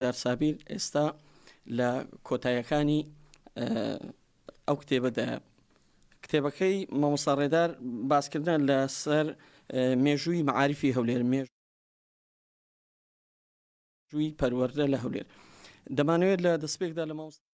سابیر ئێستا لە کۆتایەکانی ئەو کتێبەدایە. کتێبەکەی مامۆستا ڕێدار باسکردنە لەسەر مێژووی مەعاریفی هەولێر، مێژووی پەروەردە لە هەولێر. دەمانەوێت لە دەستپێکدا لە مامۆستا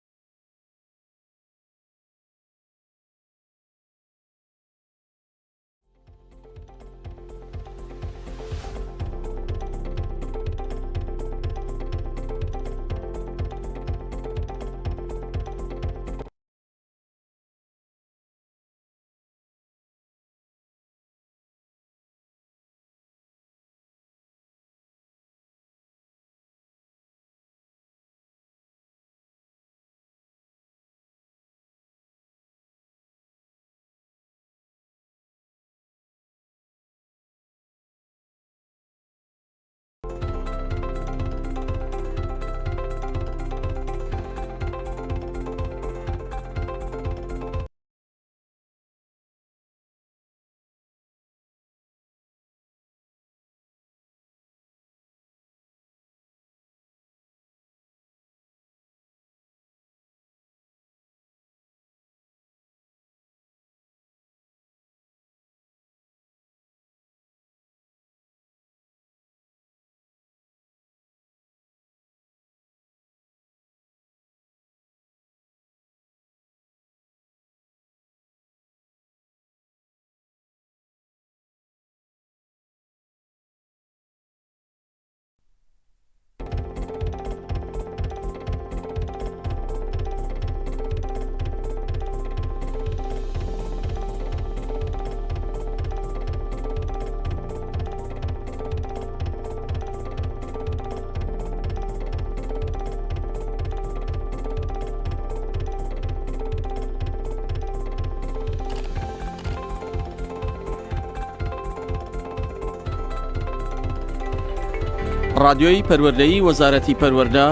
ڕادیۆی پەروەردەیی وەزارەتی پەروەردە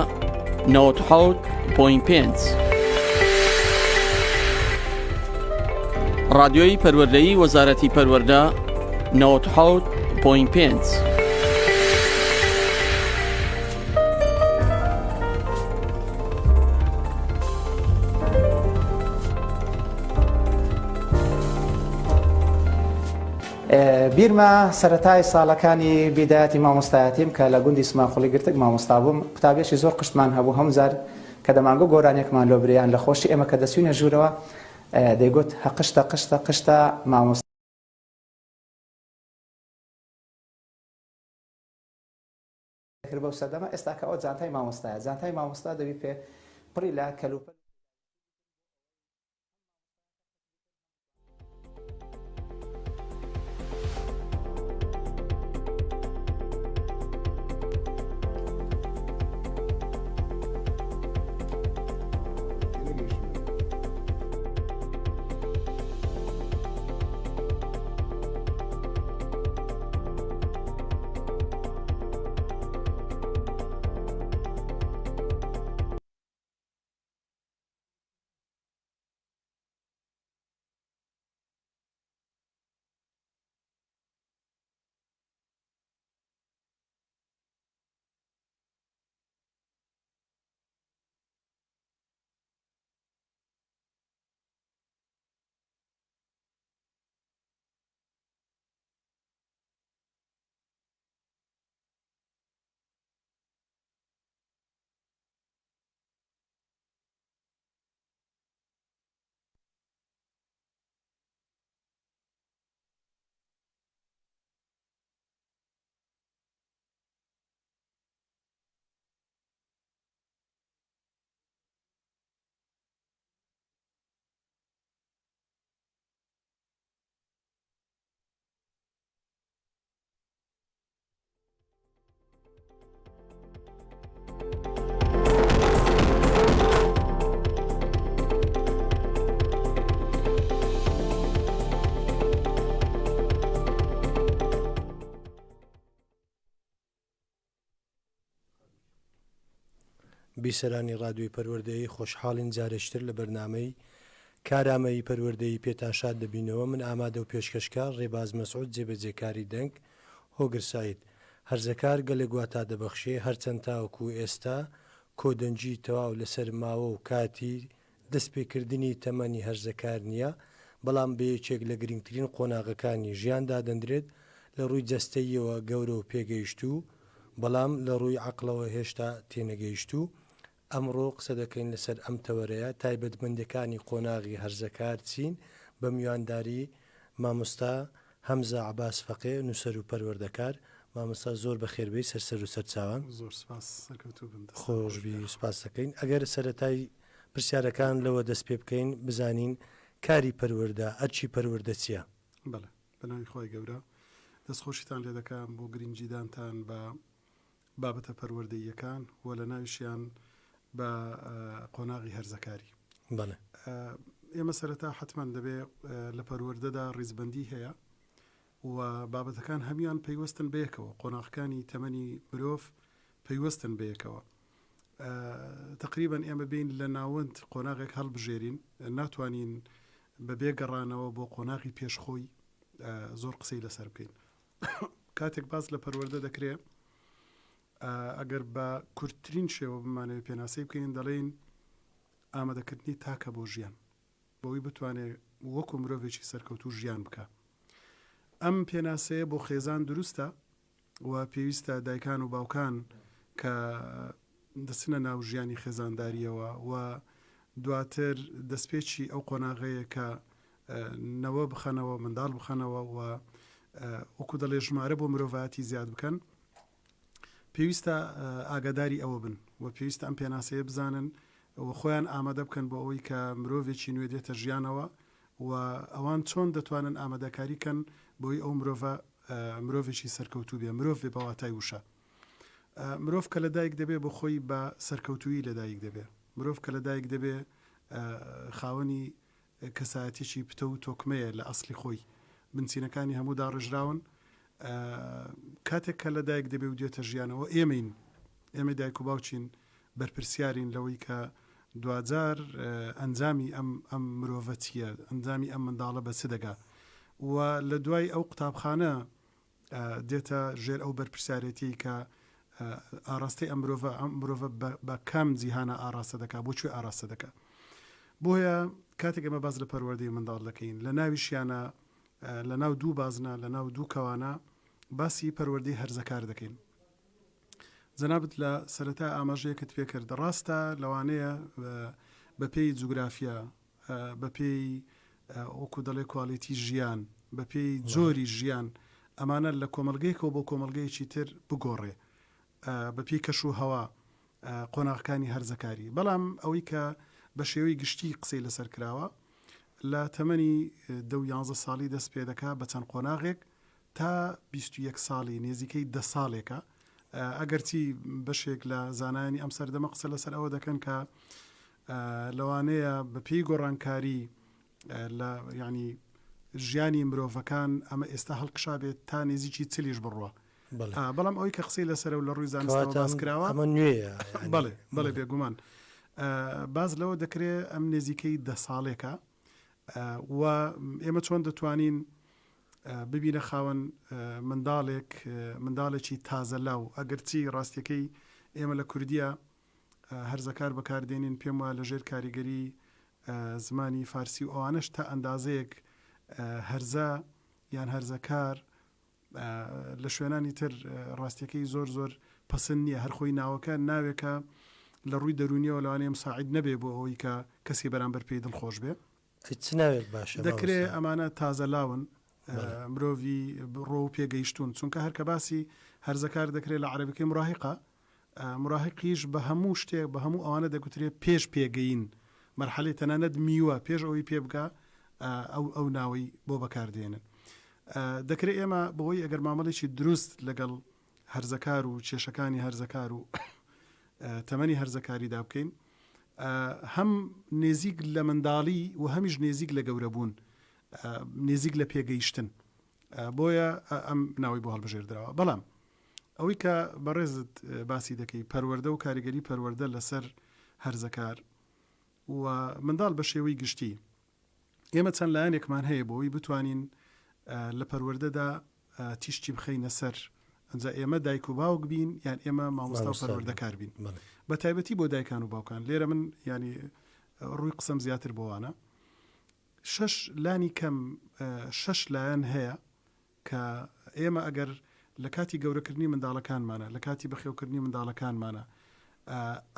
97.5 ڕادیۆی پەروەردەیی وەزارەتی پەروەردە 97.5. بیرمە سەرەتای ساڵەکانی بیدایەتی مامۆستایەتیم کە لە گوندی سماقوڵی گرتگ مامۆستا بووم، قوتابیەکی زۆر قشتمان هەبوو، هەموو جار کە دەمانگۆ گۆرانیەکمان لۆ برێ یان لە خۆشی ئێمە کە دەچوینە ژوورەوە دەیگوت هە قشتە قشتە قشتە مامۆستا کرد بەو سەردەمە ئێستا کە ئەوە جانتای مامۆستایە جانتای مامۆستا دەبی پێ پڕی لە کەلوپەل بیسەرانی ڕادیۆی پەروەردەیی خۆشحاڵین جارێکی تر لە بەرنامەی کارامەیی پەروەردەیی پێتان شاد دەبینەوە من ئامادە و پێشکەشکار ڕێباز مەسعود جێبەجێکاری دەنگ هۆگر سەعید هەرزەکار گەلێک واتا دەبەخشێ هەرچەند تاوەکو ئێستا کۆدەنگی تەواو لەسەر ماوە و کاتی دەستپێکردنی تەمەنی هەرزەکار نییە، بەڵام بە یەکێک لە گرنگترین قۆناغەکانی ژیان دادەندرێت، لە ڕووی جەستەییەوە گەورە و پێگەیشتوو، بەڵام لە ڕووی عەقڵەوە هێشتا تێنەگەیشتوو. ئەمڕۆ قسە دەکەین لەسەر ئەم تەوەرەیە، تایبەتمەندیەکانی قۆناغی هەرزەکار چین؟ بە میوانداری مامۆستا هەمزە عەباس فەقێ، نووسەر و پەروەردەکار. مامۆستا زۆر بەخێر بێی سەر سەر و سەر چاوان. زۆر سوپاس، سەرکەوتوو بن. دەستتان خۆش خۆش بی، بێ. سوپاست دەکەین. ئەگەر سەرەتای پرسیارەکان لەوە دەست پێ بکەین بزانین کاری پەروەردە، ئەرکی پەروەردە چییە؟ بەڵێ، بە ناوی خوای گەورە. دەستخۆشیتان لێ دەکەم بۆ گرنگیدانتان بە بابەتە پەروەردەییەکان و لە ناویشیان بە قۆناغی هەرزەکاری. بەڵێ. ئێمە سەرەتا حەتمەن دەبێ لە پەروەردەدا ڕیزبەندی هەیە و بابەتەکان هەموویان پەیوەستن بەیەکەوە، قۆناغەکانی تەمەنی مرۆڤ پەیوەستن بەیەکەوە. تەقریبەن ئێمە بێین لە ناوەند قۆناغێک هەڵبژێرین، ناتوانین بە بێ گەڕانەوە بۆ قۆناغی پێش خۆی زۆر قسەی لەسەر بکەین. کاتێک باس لە پەروەردە دەکرێ ئەگەر بە کورتترین شێوە بمانەوێ پێناسەی بکەین دەڵێین ئامادەکردنی تاکە بۆ ژیان بەوەی بتوانێ وەکو مرۆڤێکی سەرکەوتوو ژیان بکا. ئەم پێناسەیە بۆ خێزان دروستە و پێویستە دایکان و باوکان کە دەچنە ناو ژیانی خێزاندارییەوە و دواتر دەستپێکی ئەو قۆناغەیە کە نەوە بخەنەوە، منداڵ بخەنەوە و وەکو دەڵێ ژمارە بۆ مرۆڤایەتی زیاد بکەن، پێویستە ئاگاداری ئەوە بن و پێویستە ئەم پێناسەیە بزانن و خۆیان ئامادە بکەن بۆ ئەوەی کە مرۆڤێکی نوێ دێتە ژیانەوە و ئەوان چۆن دەتوانن ئامادەکاری کەن بۆی ئەو مرۆڤە مرۆڤێکی سەرکەوتوو بێ، مرۆڤ بێ بە واتای وشە. مرۆڤ کە لەدایک دەبێ بۆ خۆی بە سەرکەوتوویی لەدایک دەبێ. مرۆڤ کە لەدایک دەبێ خاوەنی کەسایەتیی پتەو و تۆکمەیە لە ئەسڵی خۆی. بنچینەکانی هەموو داڕێژراون. کاتێک کە لەدایک دەبێ و دێتە ژیانەوە ئێمەین، ئێمەی دایک و باوکین بەرپرسیارین لەوەی کە دواجار ئەنجامی ئەم ئەم مرۆڤە چییە، ئەنجامی ئەم منداڵە بە چ دەگا و لە دوای ئەو قوتابخانە دێتە ژێر ئەو بەرپرسیارێتیەی کە ئاراستەی ئەم مرۆڤە ئەم مرۆڤە بە کام جیهانە ئاراستە دەکا بۆ کوێ ئاراستە دەکا بۆیە کاتێک ئێمە باس لە پەروەردەی منداڵ دەکەین لە ناویشیانە لە ناو دوو بازنە لە ناو دوو کەوانە باسی پەروەردەی هەرزەکار دەکەین جەنابت لە سەرەتا ئاماژەیەکت پێکرد ڕاستە لەوانەیە بەپێی جوگرافیا بەپێی وەکو دەڵێ کوالیتی ژیان، بەپێی جۆری ژیان ئەمانە لە کۆمەڵگەیەکەوە بۆ کۆمەڵگەیەکی تر بگۆڕێ بەپێی کەش و هەوا قۆناغەکانی هەرزەکاری بەڵام ئەوەی کە بە شێوەی گشتی قسەی لەسەر کراوە لە تەمەنی دە و یانزە ساڵی دەست پێ دەکا بە چەند قۆناغێک تا 21 ساڵی نێزیکەی دە ساڵێکە ئەگەرچی بەشێک لە زانایانی ئەم سەردەمە قسە لەسەر ئەوە دەکەن کە لەوانەیە بە پێی گۆڕانکاری لە یانی ژیانی مرۆڤەکان ئەمە ئێستا هەڵکشابێت تا نێزیکی چلیش بڕوا بەڵام ئەوەی کە قسەی لەسەرە و لە ڕووی زانستەوە باس کراوە ئەمە نوێیە بەڵێ بەڵێ بێگومان باس لەوە دەکرێت ئەم نێزیکەی دە ساڵێکە و ئێمە چۆن دەتوانین ببینە خاوەن منداڵێک منداڵێکی تازە لاو ئەگەرچی ڕاستیەکەی ئێمە لە کوردیە هەرزەکار بەکاردێنین، پێم وایە لەژێر کاریگەری زمانی فارسی و ئەوانەش تا ئەندازەیەک هەرزە یان هەرزەکار لە شوێنانی تر ڕاستیەکەی زۆر زۆر پەسند نییە هەر خۆی ناوەکە ناوێکە لە ڕووی دەروونیەوە لەوانەیە مساعید نەبێ بۆ ئەوەی کە کەسی بەرامبەر پێی دڵخۆش بێ. ئەی چ ناوێک باشە دەکرێ مامۆستا؟ ئەمانە تازە لاون بەڵێ. مرۆڤی ڕۆ و پێگەیشتوون چونکە هەر کە باسی هەرزەکار دەکرێ لە عەرەبیەکەی مراهقە موراهیقیش بە هەموو شتێک بە هەموو ئەوانە دەگوترێ پێش پێگەیین مەرحەلەی تەنانەت میوە پێش ئەوەی پێ بگا ئەو ئەو ناوەی بۆ بەکار دێنن. دەکرێ ئێمە بەوەی ئەگەر مامەڵێکی دروست لەگەڵ هەرزەکار و کێشەکانی هەرزەکار و تەمەنی هەرزەکاریدا بکەین هەم نێزیک لە منداڵی و هەمیش نێزیک لە گەورەبوون نێزیک لە پێگەیشتن بۆیە ئەم ناوەی بۆ هەڵبژێردراوە بەڵام ئەوەی کە بەڕێزت باسی دەکەی پەروەردە و کاریگەری پەروەردە لەسەر هەرزەکار و منداڵ بە شێوەی گشتی ئێمە چەند لایەنێکمان هەیە بۆ ئەوەی بتوانین لە پەروەردەدا تیشکی بخەینە سەر ئەجا ئێمە دایک و باوک بین یان ئێمە مامۆستا و پەروەردەکار بین. بە تایبەتی بۆ دایکان و باوکان لێرە من یانی ڕووی قسەم زیاتر بۆوانە شەش لانی کەم شەش لایەن هەیە کە ئێمە ئەگەر لە کاتی گەورەکردنی منداڵەکانمانە لە کاتی بەخێوکردنی منداڵەکانمانە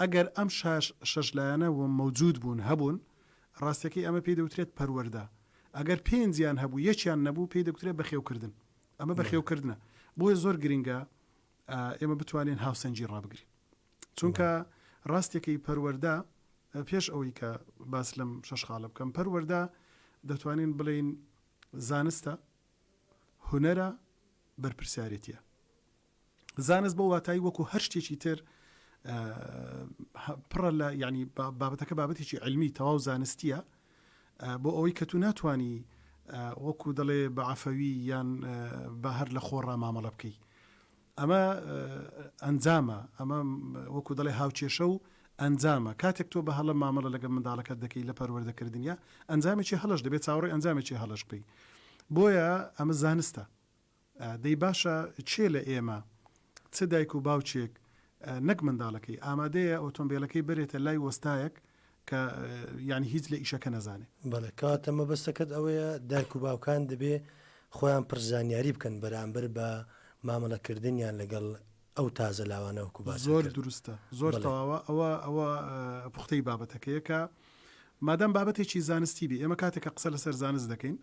ئەگەر ئەم شاش شەش لایەنە و مەوجود بوون هەبوون ڕاستەکەی ئەمە پێی دەوترێت پەروەردە ئەگەر پێنجیان هەبوو یەکیان نەبوو پێی دەگوترێت بەخێوکردن ئەمە بەخێوکردنە بۆیە زۆر گرنگە ئێمە بتوانین هاوسەنگی ڕابگرین چونکە ڕاستیەکەی پەروەردە پێش ئەوەی کە باس لەم شەش خاڵە بکەم پەروەردە دەتوانین بڵێین زانستە هونەرە بەرپرسیارێتیە زانست بۆ واتایی وەکو هەر شتێکی تر پڕە لە ینی بابەتەکە بابەتێکی علمی تەواو زانستیە بۆ ئەوەی کە تو ناتانی وەکو دەڵێ بە عفەوی یان بە هەر لە خۆڕا مامەڵە بکەی ئەمە ئەنجامە، ئەمە وەکو دەڵێ هاوکێشە و ئەنجامە، کاتێک تۆ بە هەڵە مامەڵە لەگەڵ منداڵەکەت دەکەی لە پەروەردەکردنیا، ئەنجامێکی هەڵەش دەبێت، چاوەڕێی ئەنجامێکی هەڵەش بکەی. بۆیە ئەمە زانستە. دەی باشە کێ لە ئێمە، چ دایک و باوکێک، نەک منداڵەکەی، ئامادەیە ئۆتۆمبێلەکەی بەرێتە لای وەستایەک کە یانی هیچ لە ئیشەکە نەزانێ؟ بەڵێ، کەواتە مەبەستەکەت ئەوەیە دایک و باوکان دەبێ خۆیان پڕ زانیاری بکەن بەرامبەر بە مامەڵەکردنیان لەگەڵ ئەو تازە لاوانە وەکو باست زۆر کرد. دروستە، زۆر بەڵێ. تەواوە، ئەوە ئەوە پوختەی بابەتەکەیە کە مادام بابەتێکی زانستی بێ، ئێمە کاتێک کە قسە لەسەر زانست دەکەین،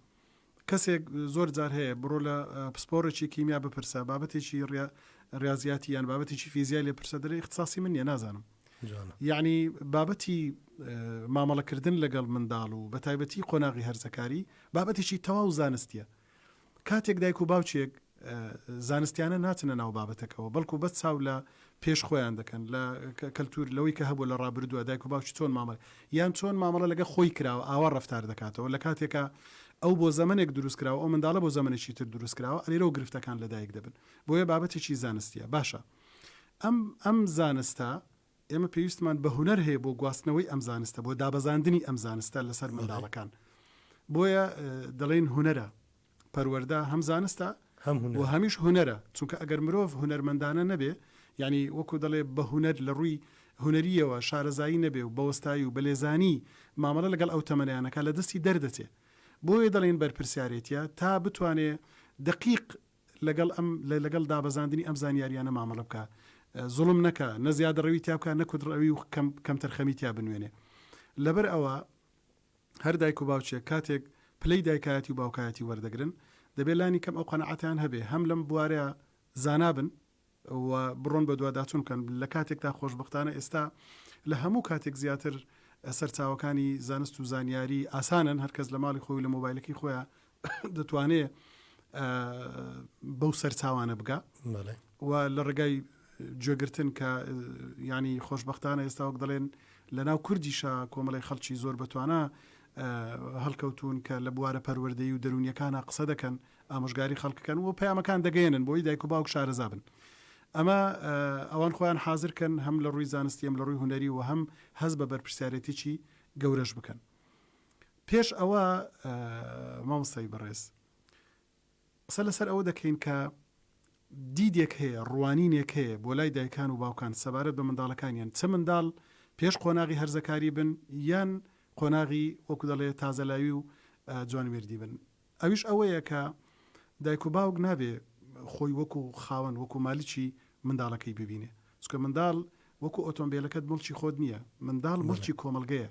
کەسێک زۆر جار هەیە بڕۆ لە پسپۆڕێکی کیمیا بپرسە بابەتێکی ڕیازیاتی یان بابەتێکی فیزیای لێ پرسە دەرێ اختصاصی من نییە نازانم یعنی بابەتی مامەڵەکردن لەگەڵ منداڵ و بە تایبەتی قۆناغی هەرزەکاری بابەتێکی تەواو زانستیە کاتێک دایک و باوکێک زانستیانە ناچنە ناو بابەتەکەوە، بەڵکو بەس چاو لە پێش خۆیان دەکەن، لە کەلتور، لەوەی کە هەبووە لە ڕابردووە، دایک و باوکی چۆن مامەڵە یان چۆن مامەڵە لەگەڵ خۆی کراوە ئاوا ڕەفتار دەکاتەوە، لە کاتێکا ئەو بۆ زەمەنێک دروست کراوە، ئەو منداڵە بۆ زەمەنێکی تر دروست کراوە، لێرەوە گرفتەکان لەدایک دەبن. بۆیە بابەتێکی زانستییە. باشە ئەم ئەم زانستە ئێمە پێویستمان بە هونەر هەیە بۆ گواستنەوەی ئەم زانستە، بۆ دابەزاندنی ئەم زانستە لەسەر منداڵەکان. بۆیە دەڵێین هونەرە. پەروەردە هەم زانستە و هەمیش هونەرە، چونکە ئەگەر مرۆڤ هونەرمەندانە نەبێ، یانی وەکو دەڵێ بە هونەر لە ڕووی هونەرییەوە شارەزایی نەبێ و بە وەستایی و بە لێزانی مامەڵە لەگەڵ ئەو تەمەنەیا نەکا لە دەستی دەردەچێ. بۆیە دەڵێین بەرپرسیارێتیە تا بتوانێ دەقیق لەگەڵ ئەم لەگەڵ دابەزاندنی ئەم زانیاریانە مامەڵە بکا، زوڵم نەکا، نە زیادەڕەوی تیا بکا، نە کودڕەوی و کەمتەرخەمی تیا بنوێنێ. لەبەر ئەوە هەر دایک و باوکێک کاتێک پلەی دایکایەتی و باوکایەتی وەردەگرن، دەبێ لانی کەم ئەو قەناعەتەیان هەبێ هەم لەم بوارە زانا بن و بڕۆن بەدواداچوون بکەن، لە کاتێکدا خۆشبەختانە ئێستا لە هەموو کاتێک زیاتر سەرچاوەکانی زانست و زانیاری ئاسانن، هەر کەس لە ماڵی خۆی و لە مۆبایلەکەی خۆیا دەتوانێ بەو سەرچاوانە بگا و لە ڕێگای گوێگرتن کە ینی خۆشببختانە ئێستا وەک دەڵێن لە ناو کوردیشا کۆمەڵی خەڵکی زۆر بەتوانا هەڵکەوتون کە لە بوارە پەروەردەی و دەرونیەکانە قسە دەکەن ئامۆژگاری خەڵکەکەن و پەیامەکان دەگەیەنن بۆی دایک و باوک شارەزا بن ئەمە ئەوان خۆیان حاضرکەن هەم لە ڕووی زانستی هەم لە ڕووی هونەری و هەم هەست بە بەرپرسیارێتیی گەورەش بکەن پێش ئەوە مامۆستای بەڕێز قسە لەسەر ئەوە دەکەین کە دیدێک هەیە، ڕوانینێک هەیە بۆ لای دایکان و باوکان سەبارەت بە منداڵەکانیان، چ منداڵ پێش قۆناغی هەرزەکاری بن یان قۆناغی وەکو دەڵێ تازەلاوی و جوانمێردی بن. ئەویش ئەوەیە کە دایک و باوک نابێ خۆی وەکو خاوەن، وەکو مالکی منداڵەکەی ببینێ. چونکە منداڵ وەکو ئۆتۆمبێلەکەت موڵکی خۆت نییە، منداڵ موڵکی کۆمەڵگەیە.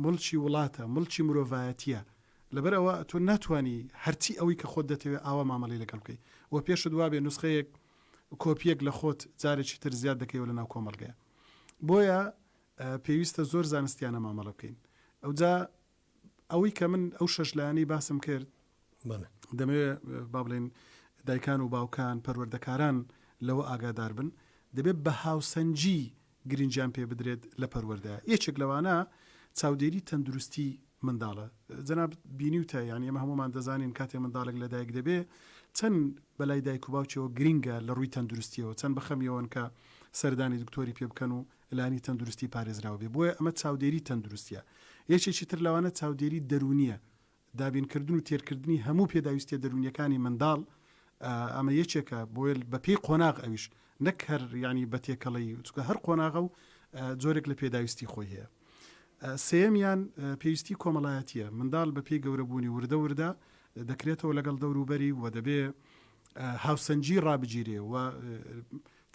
موڵکی وڵاتە، موڵکی مرۆڤایەتییە، لەبەر ئەوە تۆ ناتوانی هەرچی ئەوەی کە خۆت دەتەوێ ئاوا مامەڵەی لەگەڵ بکەی و پێشت وابێ نوسخەیەک کۆپییەک لە خۆت جارێکی تر زیاد دەکەیەوە لەناو کۆمەڵگەیا. بۆیە پێویستە زۆر زانستیانە مامەڵە بکەین. ئەوجا ئەوەی کە من ئەو شەش لایەنەی باسم کرد، دەمەوێ با بڵێین دایکان و باوکان، پەروەردەکاران لەوە ئاگادار بن، دەبێت بە هاوسەنگی گرنگیان پێ بدرێت لە پەروەردە، یەکێک لەوانە چاودێری تەندروستی منداڵە، جەنابت بینیوتە یانی ئێمە هەموومان دەزانین کاتێ منداڵێک لە دایک دەبێ چەند بەلای دایک و باوکیەوە گرنگە لە ڕووی تەندروستیەوە چەند بەخەمیەوەن کە سەردانی دکتۆری پێ بکەن و لانی تەندروستی پارێزراو بێ بۆیە ئەمە چاودێری تەندروستیە یەکێکی تر لەوانە چاودێری دەروونیە دابینکردن و تێرکردنی هەموو پێداویستیە دەروونیەکانی منداڵ ئەمە یەکێکە بۆیە بە پێی قۆناغ ئەویش نەک هەر یانی بە تێکەڵەی چونکە هەر قۆناغە و جۆرێک لە پێداویستی خۆی هەیە. سێیەمیان پێویستی کۆمەڵایەتییە، منداڵ بە پێی گەورەبوونی وردە وردە دەکرێتەوە لەگەڵ دەوروبەری و دەبێ هاوسەنگی ڕابگیرێ و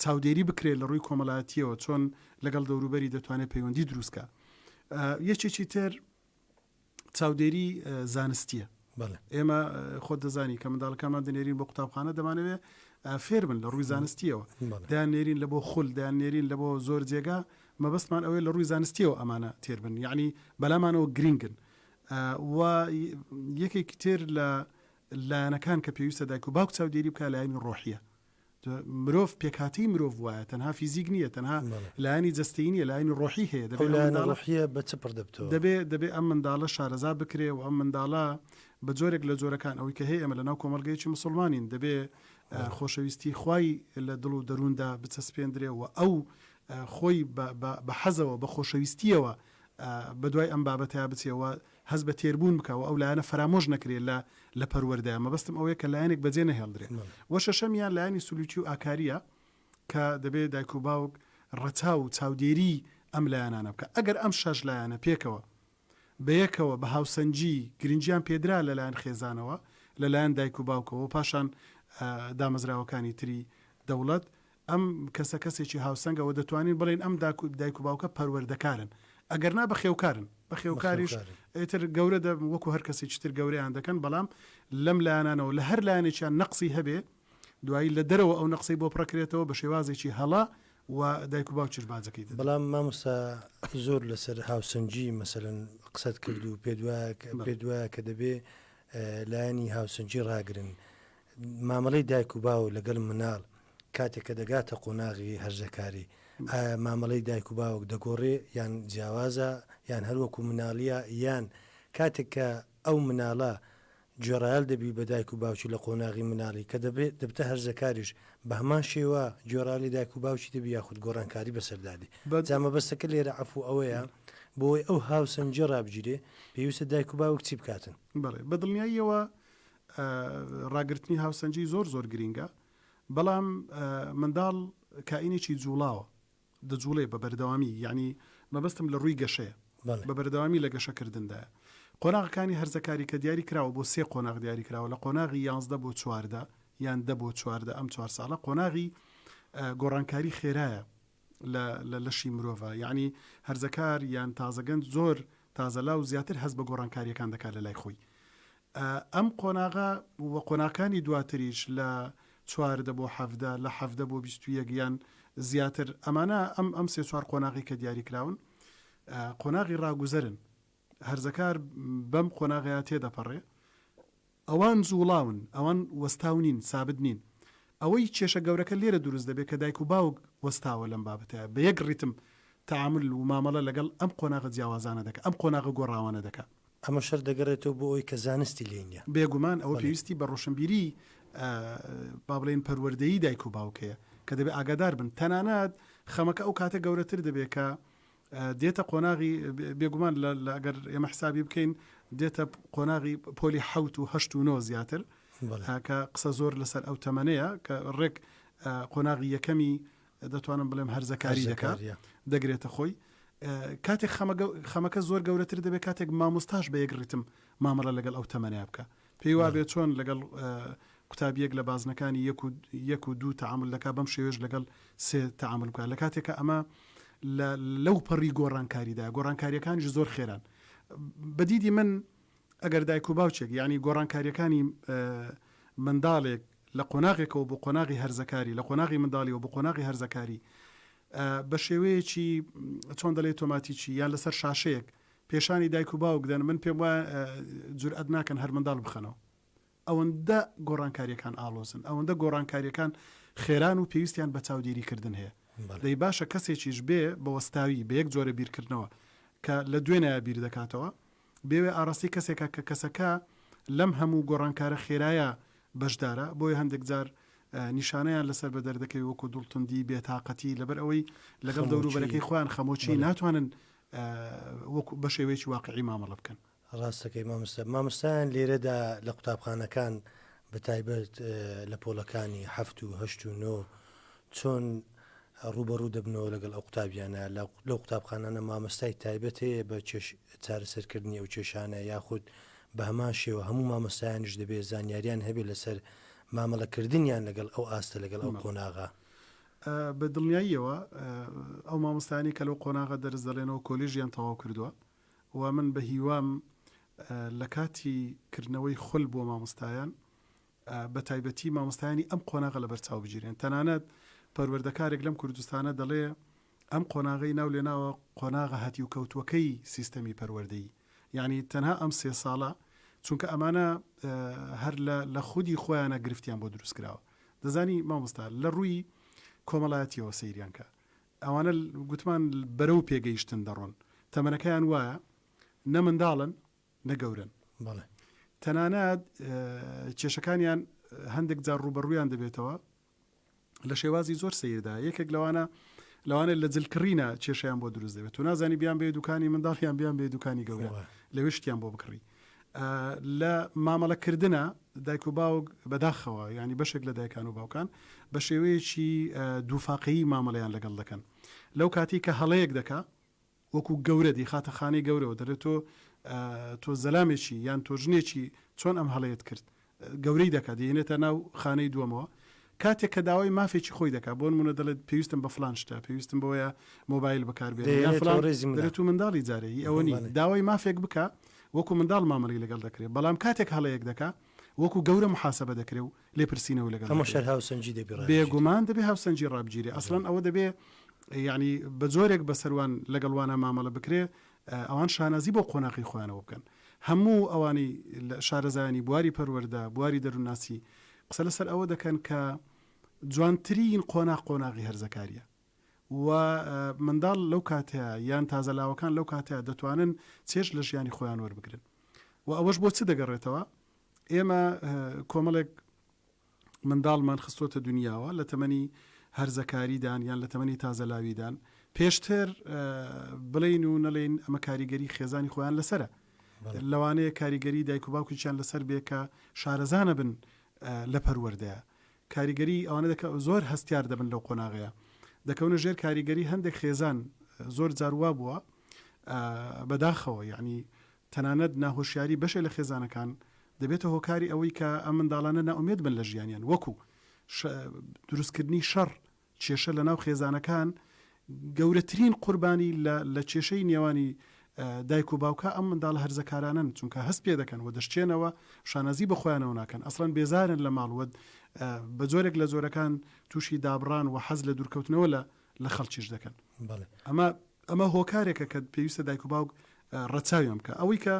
چاودێری بکرێت لە ڕووی کۆمەڵایەتییەوە چۆن لەگەڵ دەوروبەری دەتوانێت پەیوەندی دروست کا. یەکێکی تر چاودێری زانستیە. ئێمە خۆت دەزانی کە منداڵەکانمان دەنێرین بۆ قوتابخانە دەمانەوێ فێر بن لە ڕووی زانستیەوە دەیان نێرین لە بۆ خول دەیان نێرین لە بۆ زۆر جێگا مەبەستمان ئەوەیە لە ڕووی زانستیەوە ئەمانە تێر بن یعنی بەلامانەوە گرنگن و یەکێکی تر لە لایەنەکان کە پێویستە دایک و باوک چاودێری بکە لایەنی ڕۆحیە مرۆڤ پێکهاتەی مرۆڤ وایە تەنها فیزیک نییە تەنها لایەنی جەستەیی نییە لایەنی ڕۆحی هەیە دەبێ ئەو لایەنە ڕۆحیە بە چ پڕ دەبتەوە؟ دەبێ دەبێ ئەم منداڵە شارەزا بکرێ و ئەم منداڵە بە جۆرێک لە جۆرەکان ئەوەی کە هەیە ئێمە لەناو کۆمەڵگەیەکی مسوڵمانین دەبێ خۆشەویستی خوای لە دڵ و دەرووندا بچەسپێندرێ و ئەو خۆی بە حەزەوە بە خۆشەویستییەوە بەدوای ئەم بابەتەیا بچێ و هەست بە تێربوون بکا و ئەو لایەنە فەرامۆش نەکرێ لە لە پەروەردەیا، مەبەستم ئەوەیە کە لایەنێک بەجێ نەهێڵدرێ. وە شەشەمیان لایەنی سلوکی و ئاکارییە کە دەبێ دایک و باوک ڕەچاو و چاودێری ئەم لایەنانە بکا. ئەگەر ئەم شەش لایەنە پێکەوە بەیەکەوە بە هاوسەنگی گرنگیان پێدرا لەلایەن خێزانەوە، لەلایەن دایک و باوکەوە و پاشان دامەزراوەکانی تری دەوڵەت، ئەم کەسە کەسێکی هاوسەنگە وە دەتوانین بڵێین ئەم دایک و باوکە پەروەردەکارن ئەگەر نا بەخێوکارن بەخێوکاریش ئیتر گەورە دەبن وەکو هەر کەسێکی تر گەورەیان دەکەن بەڵام لەم لایەنانەوە لە هەر لایەنێکیان نەقسی هەبێ دوایی لە دەرەوە ئەو نەقسەی بۆ پڕکرێتەوە بە شێوازێکی هەڵە و دایک و باوکیش باجەکەی دەدەن. بەڵام مامۆستا زۆر لەسەر هاوسەنگی مەسەلەن قسەت کرد و پێت وایە پێت وایە کە دەبێ لایەنی هاوسەنگی ڕاگرن مامەڵەی دایک و باو لەگەڵ مناڵ کاتێک کە دەگاتە قۆناغی هەرزەکاری ئایا مامەڵەی دایک و باوک دەگۆڕێ یان جیاوازە یان هەر وەکو مناڵیە یان کاتێک کە ئەو مناڵە گوێڕایەل دەبی بە دایک و باوکی لە قۆناغی مناڵی کە دەبێت دەبتە هەرزەکاریش بە هەمان شێوە گوێڕایەلی دایک و باوکی دەبی یاخود گۆڕانکاری بەسەردا دێ جا مەبەستەکە لێرە عەفو ئەوەیە بۆی ئەو هاوسەنگیە ڕابگیرێ پێویستە دایک و باوک چی بکاتن؟ بەڵێ بە دڵنیاییەوە ڕاگرتنی هاوسەنگی زۆر زۆر گرینگە بەڵام منداڵ کائینێکی جوڵاوە دەجوڵێ بە بەردەوامی یعنی مەبەستم لە ڕووی گەشەیە بە بەردەوامی لە گەشەکردندایە قۆناغەکانی هەرزەکاری کە دیاری کراوە بۆ سێ قۆناغ دیاری کراوە لە قۆناغی یانزدە بۆ چواردە یان دە بۆ چواردە ئەم چوار ساڵە قۆناغی گۆڕانکاری خێرایە لە لەشی مرۆڤە یعنی هەرزەکار یان تازەگەنج زۆر تازەلاو زیاتر هەست بە گۆڕانکاریەکان دەکات لە لای خۆی ئەم قۆناغە و قۆناغەکانی دواتریش لە 14 بۆ 17 لە 17 بۆ 21 یان زیاتر ئەمانە ئەم ئەم سێ چوار قۆناغی کە دیاری کراون قۆناغی ڕاگوزەرن هەرزەکار بەم قۆناغەیە تێدەپەڕێ ئەوان جوڵاون، ئەوان وەستاو نین، سابت نین. ئەوەی کێشە گەورەکە لێرە دروست دەبێت کە دایک و باوک وەستاوە لەم بابەتەیا، بە یەک ڕیتم تەعامول و مامەڵە لەگەڵ ئەم قۆناغە جیاوازانە دەکا، ئەم قۆناغە گۆڕاوانە دەکا. ئەمەش هەر دەگەڕێتەوە بۆ ئەوەی کە زانستی لێ نییە. بێگومان ئەوە پێویستی بە ڕۆشنبیری با بڵێین پەروەردەیی دایک و باوک هەیە کە دەبێت ئاگادار بن. تەنانەت خەمەکە ئەو کاتە گەورەتر دەبێت کە دێتە قۆناغی بێگومان لە ئەگەر ئێمە حسابی بکەین دێتە قۆناغی پۆلی حەوت و هەشت و نۆ زیاتر کە قسە زۆر لەسەر ئەو تەمەنەیە کە ڕێک قۆناغی یەکەمی دەتوانم بڵێم هەرزەکاری دەکات دەگرێتە خۆی کاتێک خەمەکە زۆر گەورەتر دەبێت کاتێک مامۆستاش بە یەک ڕیتم مامەڵە لەگەڵ ئەو تەمەنەیە بکە پێی وابێت چۆن لەگەڵ قوتابیەک لە بازنەکانی یەک و یەک و دوو تەعامول دەکات بەم شێوەیەش لەگەڵ سێ تەعامول بکات لە کاتێکا ئەمە لە لەو پەڕی گۆڕانکاریدا گۆڕانکاریەکانیش زۆر خێران بە دیدی من ئەگەر دایک و باوکێک یعنی گۆڕانکاریەکانی منداڵێک لە قۆناغێکەوە بۆ قۆناغی هەرزەکاری لە قۆناغی منداڵیەوە بۆ قۆناغی هەرزەکاری بە شێوەیەکی چۆن دەڵێ تۆماتیکی یان لەسەر شاشەیەک پێشانی دایک و باوک دەن من پێم وایە جورئەت ناکەن هەر منداڵ بخەنەوە ئەوەندە گۆڕانکاریەکان ئاڵۆزن ئەوەندە گۆڕانکاریەکان خێران و پێویستیان بە چاودێری کردن هەیە دەی باشە کەسێکیش بێ بە وەستاوی بە یەک جۆرە بیرکردنەوە کە لە دوێنایە بیر دەکاتەوە بێوێ ئاڕاستەی کەسێکە کە کەسەکە لەم هەموو گۆڕانکارە خێرایە بەشدارە بۆیە هەندێک جار نیشانەیان لەسەر بەدەر دەکەوێت وەکو دڵتوندی بێتاقەتی لەبەر ئەوەی لەگەڵ دەوروبەرەکەی خۆیان خەمۆکی ناتوانن وەکو بە شێوەیەکی واقعی مامەڵە بکەن. ڕاستەکەی مامۆستا مامۆستایان لێرەدا لە قوتابخانەکان بە تایبەت لە پۆلەکانی حەفت و هەشت و نۆ چۆن. ڕووبەڕوو دەبنەوە لەگەڵ ئەو قوتابیانە لەو قوتابخانانە مامۆستای تایبەت هەیە بە کێش چارەسەرکردنی ئەو کێشانە یاخود بە هەمان شێوە هەموو مامۆستایانیش دەبێت زانیاریان هەبێت لەسەر مامەڵەکردنیان لەگەڵ ئەو ئاستە لەگەڵ ئەو قۆناغە؟ بە دڵنیاییەوە ئەو مامۆستایانەی کە لەو قۆناغە دەرس دەڵێنەوە کۆلێژیان تەواو کردووە و من بە هیوام لە کاتی کردنەوەی خول بۆ مامۆستایان بە تایبەتی مامۆستایانی ئەم قۆناغە لەبەر چاو بگیرێن. تەنانەت پەروەردەکارێک لەم کوردستانە دەڵێ ئەم قۆناغەی ناو لێناوە قۆناغە هەتیوکەوتووەکەی سیستەمی پەروەردەیی. یانی تەنها ئەم سێ ساڵە چونکە ئەمانە هەر لە لە خودی خۆیانە گرفتیان بۆ دروست کراوە. دەزانی مامۆستا لە ڕووی کۆمەڵایەتیەوە سەیریان کە. ئەوانە گوتمان بەرەو پێگەیشتن دەڕۆن. تەمەنەکەیان وایە نە منداڵن نە گەورەن. بەڵێ. تەنانەت کێشەکانیان هەندێک جار ڕووبەڕوویان دەبێتەوە لە شێوازی زۆر سەیردا یەکێک لەوانە لەوانە لە جلکڕینە کێشیان بۆ دروست دەبێت تو نازانی بیان بێ دوکانی منداڵیان بیان بێ دوکانی گەورە لەوێ شتیان بۆ بکڕی لە مامەڵەکردە دایک و باوک بەداخەوە ینی بەشێک لە دایکان و باوکان بە شێوەیەکی دووفاقەیی مامەڵیان لەگەڵ دەکەن لەو کاتی کە هەڵەیەک دەکا وەکو گەورە دەیخاتە خانەی گەورەوە دەلێت تۆ تۆ زەلامێکی یان تۆ ژنێکی چۆن ئەم هەڵەیەت کرد گەورەی دەکات دەیهێنێتە ناو خانەی دووەمەوە کاتێک کە داوای مافێکی خۆی دەکات بۆ نمونە دەڵێت پێویستم بە فلان شتە پێویستم بەوەیە مۆبایل بەکاربێنم یان فلان دەلێت تۆ منداڵی جارێ هی ئەوە نی داوای مافێک بکە وەکو منداڵ مامەڵەی لەگەڵ دەکرێت بەڵام کاتێک هەڵەیەک دەکا وەکو گەورە محاسبە دەکرێ و لێپرسینەوە لەگەڵ ئەمەش هەر هاوسەنگی دەبێ ڕابگیرێ. بێگومان دەبێ هاوسەنگی ڕابگیرێ ئەسڵەن ئەوە دەبێ یانی بە جۆرێک بەسەروان لەگەڵ وانە مامەڵە بکرێ ئەوان شانازی بۆ قۆناغی خۆیانەوە بکەن هەموو ئەوانەی شارەزایانی بواری پەروەردە بواری دەروونناسی قسە لەسەر ئەوە دەکەن کە جوانترین قۆناغ قۆناغی هەرزەکاریە و منداڵ لەو کاتەیە یان تازە لاوەکان لەو کاتەیە دەتوانن چێژ لە ژیانی خۆیان وەربگرن و ئەوەش بۆ چ دەگەڕێتەوە ئێمە کۆمەڵێک منداڵمان خستۆتە دنیاوە لە تەمەنی هەرزەکاریدان یان لە تەمەنی تازەلاویدان پێشتر بڵین و نەڵێن ئەمە کاریگەری خێزانی خۆیان لەسرە لەوانەیە کاریگەری دایک و باوکیان لەسەر بێ کە شارەزانە بن لە پەروەردەیە کاریگەری ئەوانە دەکە زۆر هەستیار دەبن لەو قۆناغەیە دەکەونە ژێر کاریگەری هەندێک خێزان زۆر جاروا بووە بەداخەوە یعنی تەنانەت ناهۆشیاری بەشێ لە خێزانەکان دەبێتە هۆکاری ئەوەی کە ئەم منداڵانە نائومێد بن لە ژیانیان وەکو دروستکردنی شەڕ، کێشە لە ناو خێزانەکان گەورەترین قوربانی لە کێشەی نێوانی دایک و باوکە ئەم منداڵە هەرزەکارانەن چونکە هەست پێ دەکەن و دەشچێنەوە شانازی بە خۆیانەوە ناکەن ئەسڵەن بێزارن لە ماڵ و بە جۆرێک لە جۆرەکان تووشی دابڕان و حەز لە دوورکەوتنەوە لە لە خەڵکیش دەکەن ئەمە ئەمە هۆکارێکە کە پێویستە دایک و باوک ڕەچاویان بکە ئەوەی کە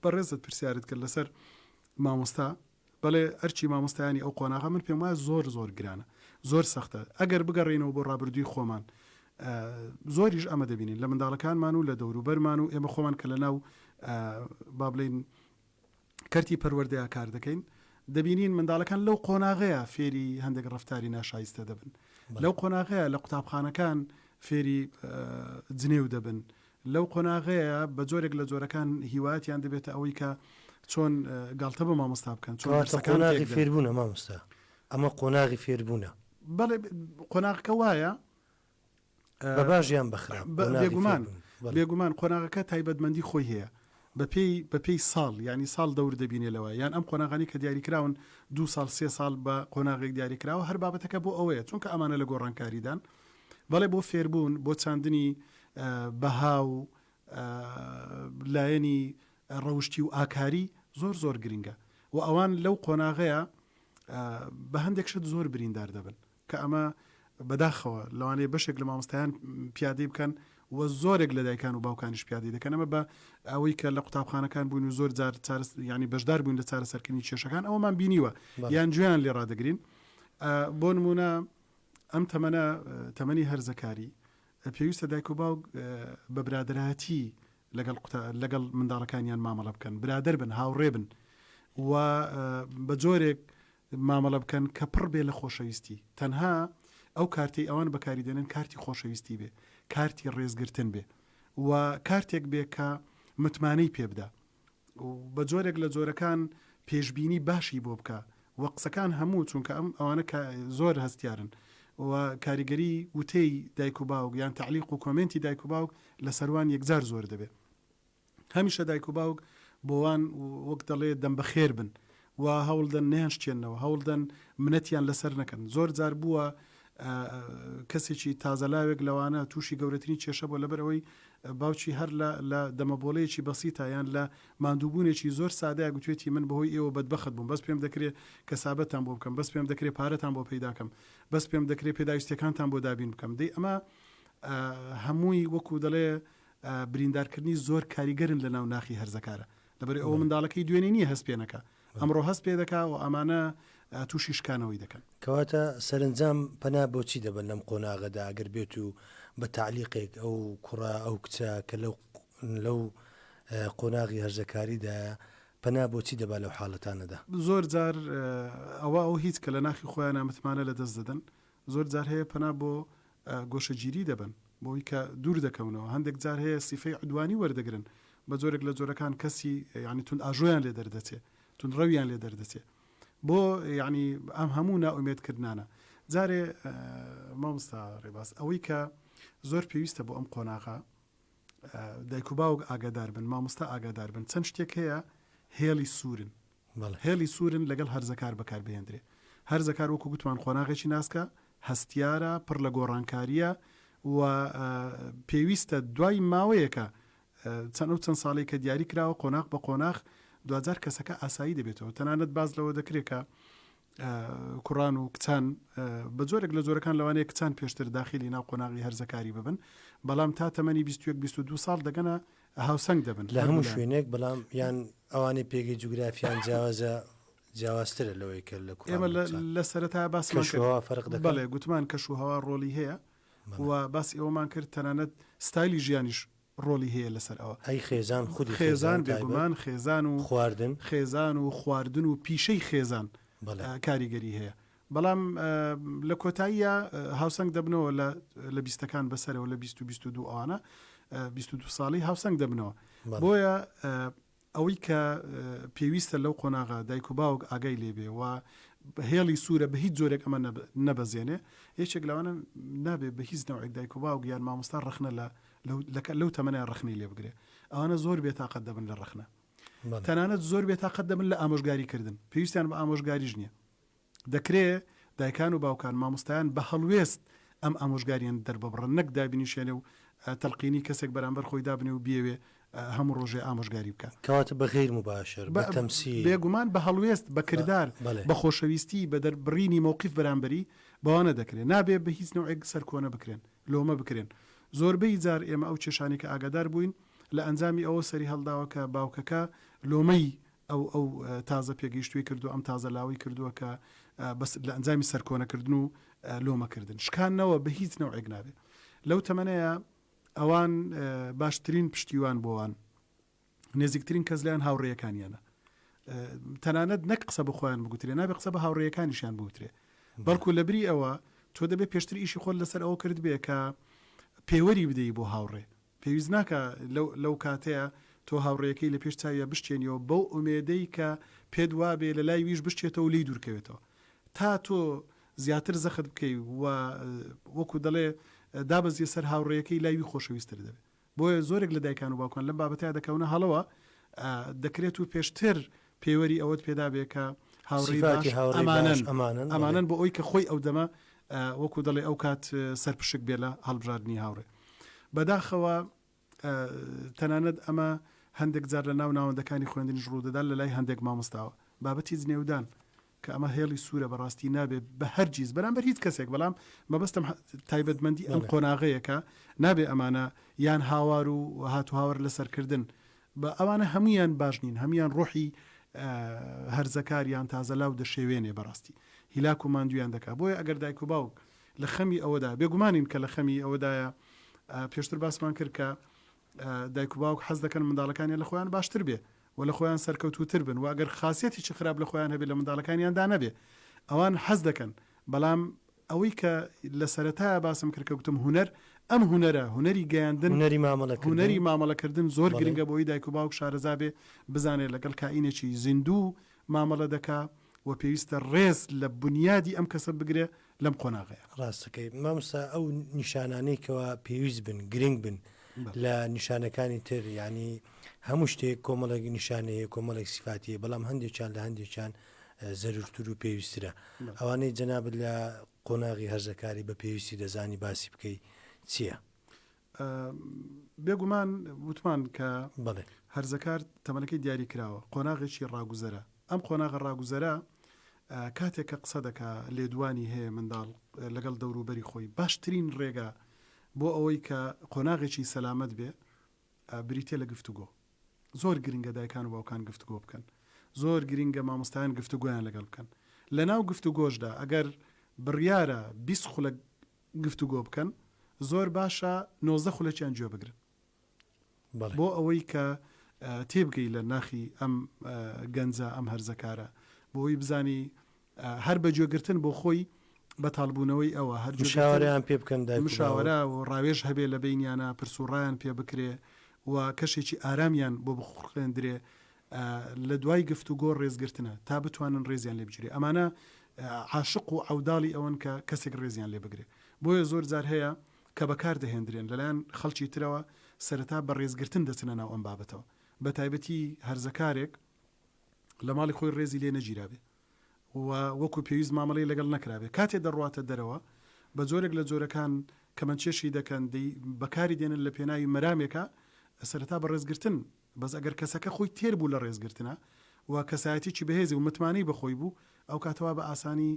بەڕێزت پرسیارت کرد لەسەر مامۆستا بەڵێ ئەرچی مامۆستایانی ئەو قۆناغە من پێم وایە زۆر زۆر گرانە زۆر سەختە ئەگەر بگەڕێینەوە بۆ ڕابردووی خۆمان زۆریش ئەمە دەبینین لە منداڵەکانمان و لە دەوروبەرمان و ئێمە خۆمان کە لە ناو با بڵین کەرتی پەروەردەیا کار دەکەین دەبینین منداڵەکان لەو قۆناغەیە فێری هەندێک ڕەفتاری ناشایستە دەبن لەو قۆناغەیە لە قوتابخانەکان فێری جنێو دەبن لەو قۆناغەیە بە جۆرێک لە جۆرەکان هیوایەتیان دەبێتە ئەوەی کە چۆن گاڵتە بە مامۆستا بکەن چۆن قۆناغی فێربوونە مامۆستا ئەمە قۆناغی فێربوونە بەڵێ قۆناغەکە وایە بە باش یان بە خراپ بێگومان بێگومان قۆناغەکە تایبەتمەندی خۆی هەیە بەپێی بەپێی ساڵ یانی ساڵ دەور دەبینێ لەوە یان ئەم قۆناغانی کە دیاریکراون دو ساڵ سێ ساڵ بە قۆناغێک دیاریکراوە هەر بابەتەکە بۆ ئەوەیە چونکە ئەمانە لە گۆڕانکاریدان بەڵێ بۆ فێربوون بۆ چاندنی بەها و لایەنی ڕەوشتی و ئاکاری زۆر زۆر گرنگە و ئەوان لەو قۆناغەیە بە هەندێک شت زۆر بریندار دەبن کە ئەمە بەداخەوە لەوانەیە بەشێک لە مامۆستایان پیادەی بکەن و زۆرێک لە دایکان و باوکانیش پیادەی دەکەن ئەمە بە ئەوەی کە لە قوتابخانەکان بوون و زۆر جار ینی بەشدار بوون لە چارەسەرکردنی کێشەکان ئەوەمان بینیوە یان گوێیان لێ ڕادەگرین بۆ نمونە ئەم تەمەنە تەمەنی هەرزەکاری پێویستە دایک و باوک بە برادەرایەتی لەگەڵ لەگەڵ منداڵەکانیان مامەڵە بکەن برادەر بن هاوڕێ بن و بە جۆرێک مامەڵە بکەن کە پڕ بێ لە خۆشەویستی تەنها ئەو کارتەی ئەوان بەکاری دێنن کارتی خۆشەویستی بێ کارتی ڕێزگرتن بێ و کارتێک بێ کە متمانەی پێ بدا و بە جۆرێک لە جۆرەکان پێشبینی باشی بۆ بکە و قسەکان هەموو چونکە ئەم ئەوانە کە زۆر هەستیارن. و کاریگەری وتەی دایک و باوک یان تەعلیق و کۆمێنتی دایک و باوک لەسەر وان یەکجار زۆر دەبێ. هەمیشە دایک و باوک بۆ وان وەک دەڵێ دەم بەخێر بن و هەوڵدەن نەیانشکێننەوە، هەوڵدەن منەتیان لەسەر نەکەن. زۆر جار بووە کەسێکی تازەلاوێک لەوانە تووشی گەورەترین کێشە بووە لەبەر ئەوەی باوکی هەر لە لە دەمەبۆڵەیەکی بەسیتا یان لە ماندووبوونێکی زۆر سادەیا گوتوێتی من بەهۆی ئێوە بەدبەخت بووم بەس پێم دەکرێ کەسابەتتان بۆ بکەم بەس پێم دەکرێ پارەتان بۆ پەیدا کەم بەس پێم دەکرێ پێداویستیەکانتان بۆ دابین بکەم دەی ئەمە هەمووی وەکو دەڵێ بریندارکردنی زۆر کاریگەرن لە ناو ناخی هەرزەکارە لەبەر ئەوە منداڵەکەی دوێنێ نییە هەست پێ نەکا ئەمڕۆ هەست پێ دەکا و ئەمانە تووشی شکانەوەی دەکەن. کەواتە سەرەنجام پەنا بۆ چی دەبەن لەم قۆناغەدا ئەگەر بێت و بە تەعلیقێک ئەو کوڕە ئەو کچە کە لەو لەو قۆناغی هەرزەکاریدایە پەنا بۆ چی دەبا لەو حاڵەتانەدا؟ زۆر جار ئەوە ئەو هیچ کە لە ناخی خۆیانا متمانە لە دەست دەدەن زۆر جار هەیە پەنا بۆ گۆشەگیری دەبەن بۆی کە دوور دەکەونەوە هەندێک جار هەیە سیفەی عدوانی وەردەگرن بە جۆرێک لە جۆرەکان کەسی یعنی توند ئاژۆیان لێ دەردەچێ توندڕەویان لێ دەردەچێ بۆ یعنی ئەم هەموو نائومێد کردنانە جارێ مامۆستا ڕێباز ئەوەی کە زۆر پێویستە بۆ ئەم قۆناغە دایک و باوک ئاگادار بن مامۆستا ئاگادار بن چەند شتێک هەیە هێڵی سوورن هێڵی سوورن لەگەڵ هەرزەکار بەکار بهێندرێ. هەرزەکار وەکو گوتمان قۆناغێکی ناسکە، هەستیارە، پڕ لە گۆڕانکارییە و پێویستە دوای ماوەیەکە چەند ئەو چەند ساڵەی کە دیاری کراوە قۆناغ بە قۆناغ دواجار کەسەکە ئاسایی دەبێتەوە. تەنانەت باس لەوە دەکرێت کە کوڕان و کچان بە جۆرێک لە جۆرەکان لەوانەیە کچان پێشتر داخیلی ناو قۆناغی هەرزەکاری ببن، بەڵام تا تەمەنی 21 22 ساڵ دەگەنە هاوسەنگ دەبن لە هەموو شوێنێک، بەڵام یان ئەوانەی پێگەی جوگرافیان جیاوازە جیاوازترە لەوەی کە لە کوڕان ئێمە لە سەرەتا باسمان کرد کەشوهەوا فەرق دەکات؟ بەڵێ گوتمان کەشوهەوا ڕۆڵی هەیە و باسی ئەوەمان کرد تەنانەت ستایلی ژیانیش ڕۆڵی هەیە لەسەر ئەوە. ئەی خێزان خودی خێزان بێگومان خێزان و خواردن خێزان و خواردن و پیشەی خێزان کاریگەری هەیە بەڵام لە کۆتاییا هاوسەنگ دەبنەوە لە لە بیستەکان بەسەرەوە لە 20 و 22 ئەوانە 22 ساڵی هاوسەنگ دەبنەوە بۆیە ئەوەی کە پێویستە لەو قۆناغا دایک و باوک ئاگای لێبێ و هێڵی سوورە بە هیچ جۆرێک ئەمە نەبەزێنێ یەکێک لەوانە نابێ بە هیچ نەوعێک دایک و باوک یان مامۆستا ڕەخنە لە لەو تەمەنە ڕەخنەی لێ بگرێ ئەوانە زۆر بێتاقەت دەبن لە ڕەخنە تەنانەت زۆر بێتاقەت دەبن لە ئامۆژگاری کردن پێویستیان بە ئامۆژگاریش نییە دەکرێ دایکان و باوکان، مامۆستایان بە هەڵوێست ئەم ئامۆژگارییەن دەرببڕن نەک دابنیشێنێ و تەلقینی کەسێک بەرامبەر خۆی دابنێ و بیەوێ هەموو ڕۆژێ ئامۆژگاری بکا. کەواتە بە غەیر موباشر، بە تەمسیل. بێگومان بە هەڵوێست، بە کردار، بە خۆشەویستی، بە دەربڕینی مەوقیف بەرامبەری، بەوانە دەکرێ. نابێ بە هیچ نەوعێک سەرکۆنە بکرێن، لۆمە بکرێن. زۆربەی جار ئێمە ئەو کێشانەی کە ئاگادار بووین، لە ئەنجامی ئەوە سەریهەڵداوە کە باوکەکە لۆمەی ئەو ئەو تازە پێگەیشتووی کردووە، ئەم تازە لاوەی کردووە کە بەس لە ئەنجامی سەرکۆنەکردن و لۆمەکردن. شکاندنەوە بە هیچ نەوعێک نابێ. لەو تەمەنەیا ئەوان باشترین پشتیوان بۆ وان، نێزیکترین کەس لایان هاوڕێیەکانیانە. تەنانەت نەک قسە بە خۆیان بگوترێ، نابێ قسە بە هاوڕێیەکانیشیان بگوترێ. بەڵکو لەبری ئەوە تۆ دەبێ پێشتر ئیشی خۆت لەسەر ئەوە کردبێ کە پێوەری بدەی بۆ هاوڕێ. پێویست ناکا لەو لەو کاتەیا تۆ هاوڕێیەکەی لە پێش چاویا بشکێنیەوە بەو ئومێدەی کە پێت وابێ لە لای ویش بشکێتەوە و لێی دوور کەوێتەوە. تا تۆ زیاتر زەخت بکەی و وەکو دەڵێ دابەزیە سەر هاوڕێیەکەی لای وی خۆشەویستتر دەبێ. بۆیە زۆرێک لە دایکان و باوکان لەم بابەتەیا دەکەونە هەڵەوە دەکرێت و پێشتر پێوەری ئەوەت پێدا بێ کە هاوڕێی باش سیفاتی هاوڕێی باش ئەمانەن ئەمانەن بەڵێ. ئەمانەن بۆ ئەوی کە خۆی ئەو دەمە وەکو دەڵێ ئەو کات سەرپشک بێ لە هەڵبژاردنی هاوڕێ. بەداخەوە تەنانەت ئەمە هەندێک جار لە ناو ناوەندەکانی خوێندنیش ڕوودەدات لە لای هەندێک مامۆستاوە بابەتی جنێودان کە ئەمە هێڵی سوورە بەڕاستی نابێ بە هەرگیز بەرامبەر هیچ کەسێک بەڵام مەبەستم تایبەتمەندی ئەم قۆناغەیە کە نابێ ئەمانە یان هاوار و هات و هاوار لەسەرکردن بە ئەوانە هەمویان باش نین هەمویان ڕۆحی هەرزەکار یان تازەلاو دەشێوێنێ بەڕاستی هیلاک و ماندویان دەکا بۆیە ئەگەر دایک و باوک لە خەمی ئەوەدا بێگومانین کە لە خەمی ئەوەدایە پێشتر باسمان کرد کە دایک و باوک حەز دەکەن منداڵەکانیان لە خۆیان باشتر بێ و لە خۆیان سەرکەوتووتر بن و ئەگەر خاسیەتێکی خراپ لە خۆیان هەبێ لە منداڵەکانیاندا نەبێ ئەوان حەز دەکەن بەڵام ئەوەی کە لە سەرەتایە باسم کرد کە گوتم هونەر ئەم هونەرە هونەری گەیاندن هونەری مامەڵەکردن هونەری مامەڵەکردن زۆر گرنگە بۆی دایک و باوک شارەزا بێ بزانێت لەگەڵ کائینێکی زیندوو مامەڵە دەکا و پێویستە ڕێز لە بونیادی ئەم کەسە بگرێ. لەم قۆناغەیە. ڕاستەکەی مامۆستا ئەو نیشانانەی کەوا پێویست بن گرنگ بن لە نیشانەکانی تر یانی هەموو شتێک کۆمەڵێک نیشانە هەیە کۆمەڵێک سیفاتی هەیە بەڵام هەندێکیان لە هەندێکیان زەرورتر و پێویسترە ئەوانەی جەنابت لە قۆناغی هەرزەکاری بە پێویستی دەزانی باسی بکەی چییە؟ بێگومان وتمان کە هەرزەکار تەمەنەکەی دیاری کراوە، قۆناغێکی ڕاگوزەرە، ئەم قۆناغە ڕاگوزەرە کاتێک کە قسە دەکا لێدوانی هەیە منداڵ لەگەڵ دەوروبەری خۆی باشترین ڕێگا بۆ ئەوەی کە قۆناغێکی سەلامەت بێ بریتیە لە گفتوگۆ. زۆر گرنگە دایکان و باوکان گفتوگۆ بکەن. زۆر گرنگە مامۆستایان گفتوگۆیان لەگەڵ بکەن. لەناو گفتوگۆشدا ئەگەر بڕیارە 20 خولەک گفتوگۆ بکەن زۆر باشە 19 خولەکیان گوێ بگرن. بۆ ئەوەی کە تێبگەی لە ناخی ئەم گەنجە ئەم هەرزەکارە بۆ ئەوەی بزانی هەر بە گوێگرتن بۆ خۆی بەتاڵبوونەوەی ئەوە هەر مشاوەرەیان پێ بکەن دایک و باوک. مشاوەرە و ڕاوێژ هەبێ لە بەینیانا پرس و ڕایان پێ بکرێ و کەشێکی ئارامیان بۆ بخوڵقێندرێ لە دوای گفتوگۆ ڕێزگرتنە تا بتوانن ڕێزیان لێ بگیرێ ئەمانە عاشق و عەوداڵی ئەوەن کە کەسێک ڕێزیان لێ بگرێ بۆیە زۆر جار هەیە کە بەکار دەهێندرێن لەلایەن خەڵکی ترەوە سەرەتا بە ڕێزگرتن دەچنە ناو ئەم بابەتەوە بەتایبەتی هەرزەکارێک لە ماڵی خۆی ڕێزی لێ نەگیرابێ و وەکو پێویست مامەڵەی لەگەڵ نەکرابێ کاتێ دەڕواتە دەرەوە بە جۆرێک لە جۆرەکان کەمەنچێشی دەکەن دەی بەکاری دێنن لە پێناوی مەرامێکا سەرەتا بە ڕێزگرتن بەس ئەگەر کەسەکە خۆی تێر بوو لە ڕێزگرتنا و کەسایەتیی بەهێزی و متمانەی بە خۆی بوو ئەو کاتەوا بە ئاسانی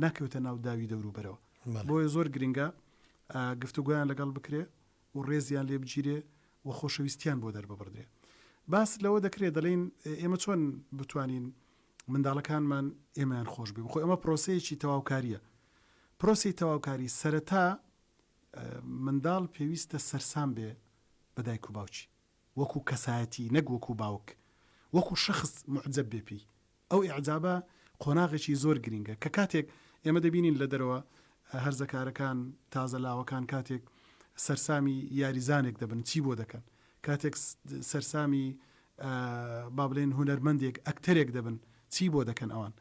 ناکەوێتە ناو داوی دەوروبەرەوە. بۆیە زۆر گرنگە گفتوگۆیان لەگەڵ بکرێ و ڕێزیان لێ بگیرێ و خۆشەویستیان بۆ دەرببڕدرێ. باس لەوە دەکرێ دەڵێین ئێمە چۆن بتوانین منداڵەکانمان ئێمەیان خۆش بوێ؟ خۆ ئەمە پرۆسەیەکی تەواوکارییە. پرۆسەی تەواوکاری سەرەتا منداڵ پێویستە سەرسام بێ بە دایک و باوکی وەکوو کەسایەتی نەک وەکوو باوک وەکوو شەخس موعجەب بێ پێی. ئەو ئیعجابە قۆناغێکی زۆر گرینگە کە کاتێک ئێمە دەبینین لە دەرەوە هەرزەکارەکان تازە لاوەکان کاتێک سەرسامی یاریزانێک دەبن چی بۆ دەکەن کاتێک سەرسامی با بڵێن هونەرمەندێک ئەکتەرێک دەبن چی بۆ دەکەن ئەوان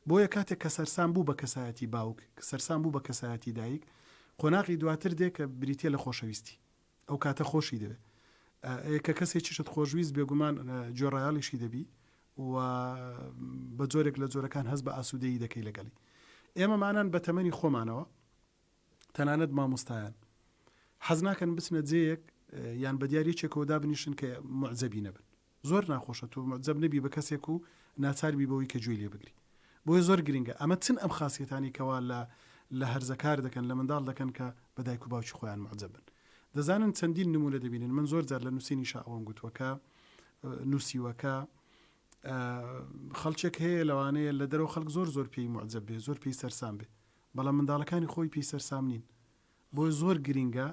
بۆیە کاتێک کە سەرسام بوو بە کەسایەتی باوک سەرسام بوو بە کەسایەتی دایک قۆناغی دواتر دێ کە بریتە لە خۆشەویستی ئەو کاتە خۆشی دەوێ. ئێ کە کەسێکیشت خۆشویست بێگومان گوێڕایەڵیشی دەبی و بە جۆرێک لە جۆرەکان هەست بە ئاسوودەیی دەکەی لەگەڵی. ئێمەمانان بە تەمەنی خۆمانەوە تەنانەت مامۆستایان حەز ناکەن بچنە جێیەک یان بە دیار یەکێکەوە دابنیشن کە موعجەبی نەبن. زۆر ناخۆشە تۆ موعجەب نەبی بە کەسێک و ناچار بی بەوەی کە گوێی لێ بگری. بۆیە زۆر گرینگە ئەمە چن ئەم خاسیەتانەی کەوا لە لە هەرزەکار دەکەن لە منداڵ دەکەن کە بە دایک و باوکی خۆیان موعجەب بن. دەزانن چەندین نموونە دەبینن من زۆر جار لە نووسینیشا ئەوەم گوتووە کە نووسیوە کە خەڵکێک هەیە لەوانەیە لە دەرەوە خەڵک زۆر زۆر پێی موعجەب بێ زۆر پێی سەرسام بێ بەڵام منداڵەکانی خۆی پێی سەرسام نین. بۆیە زۆر گرینگە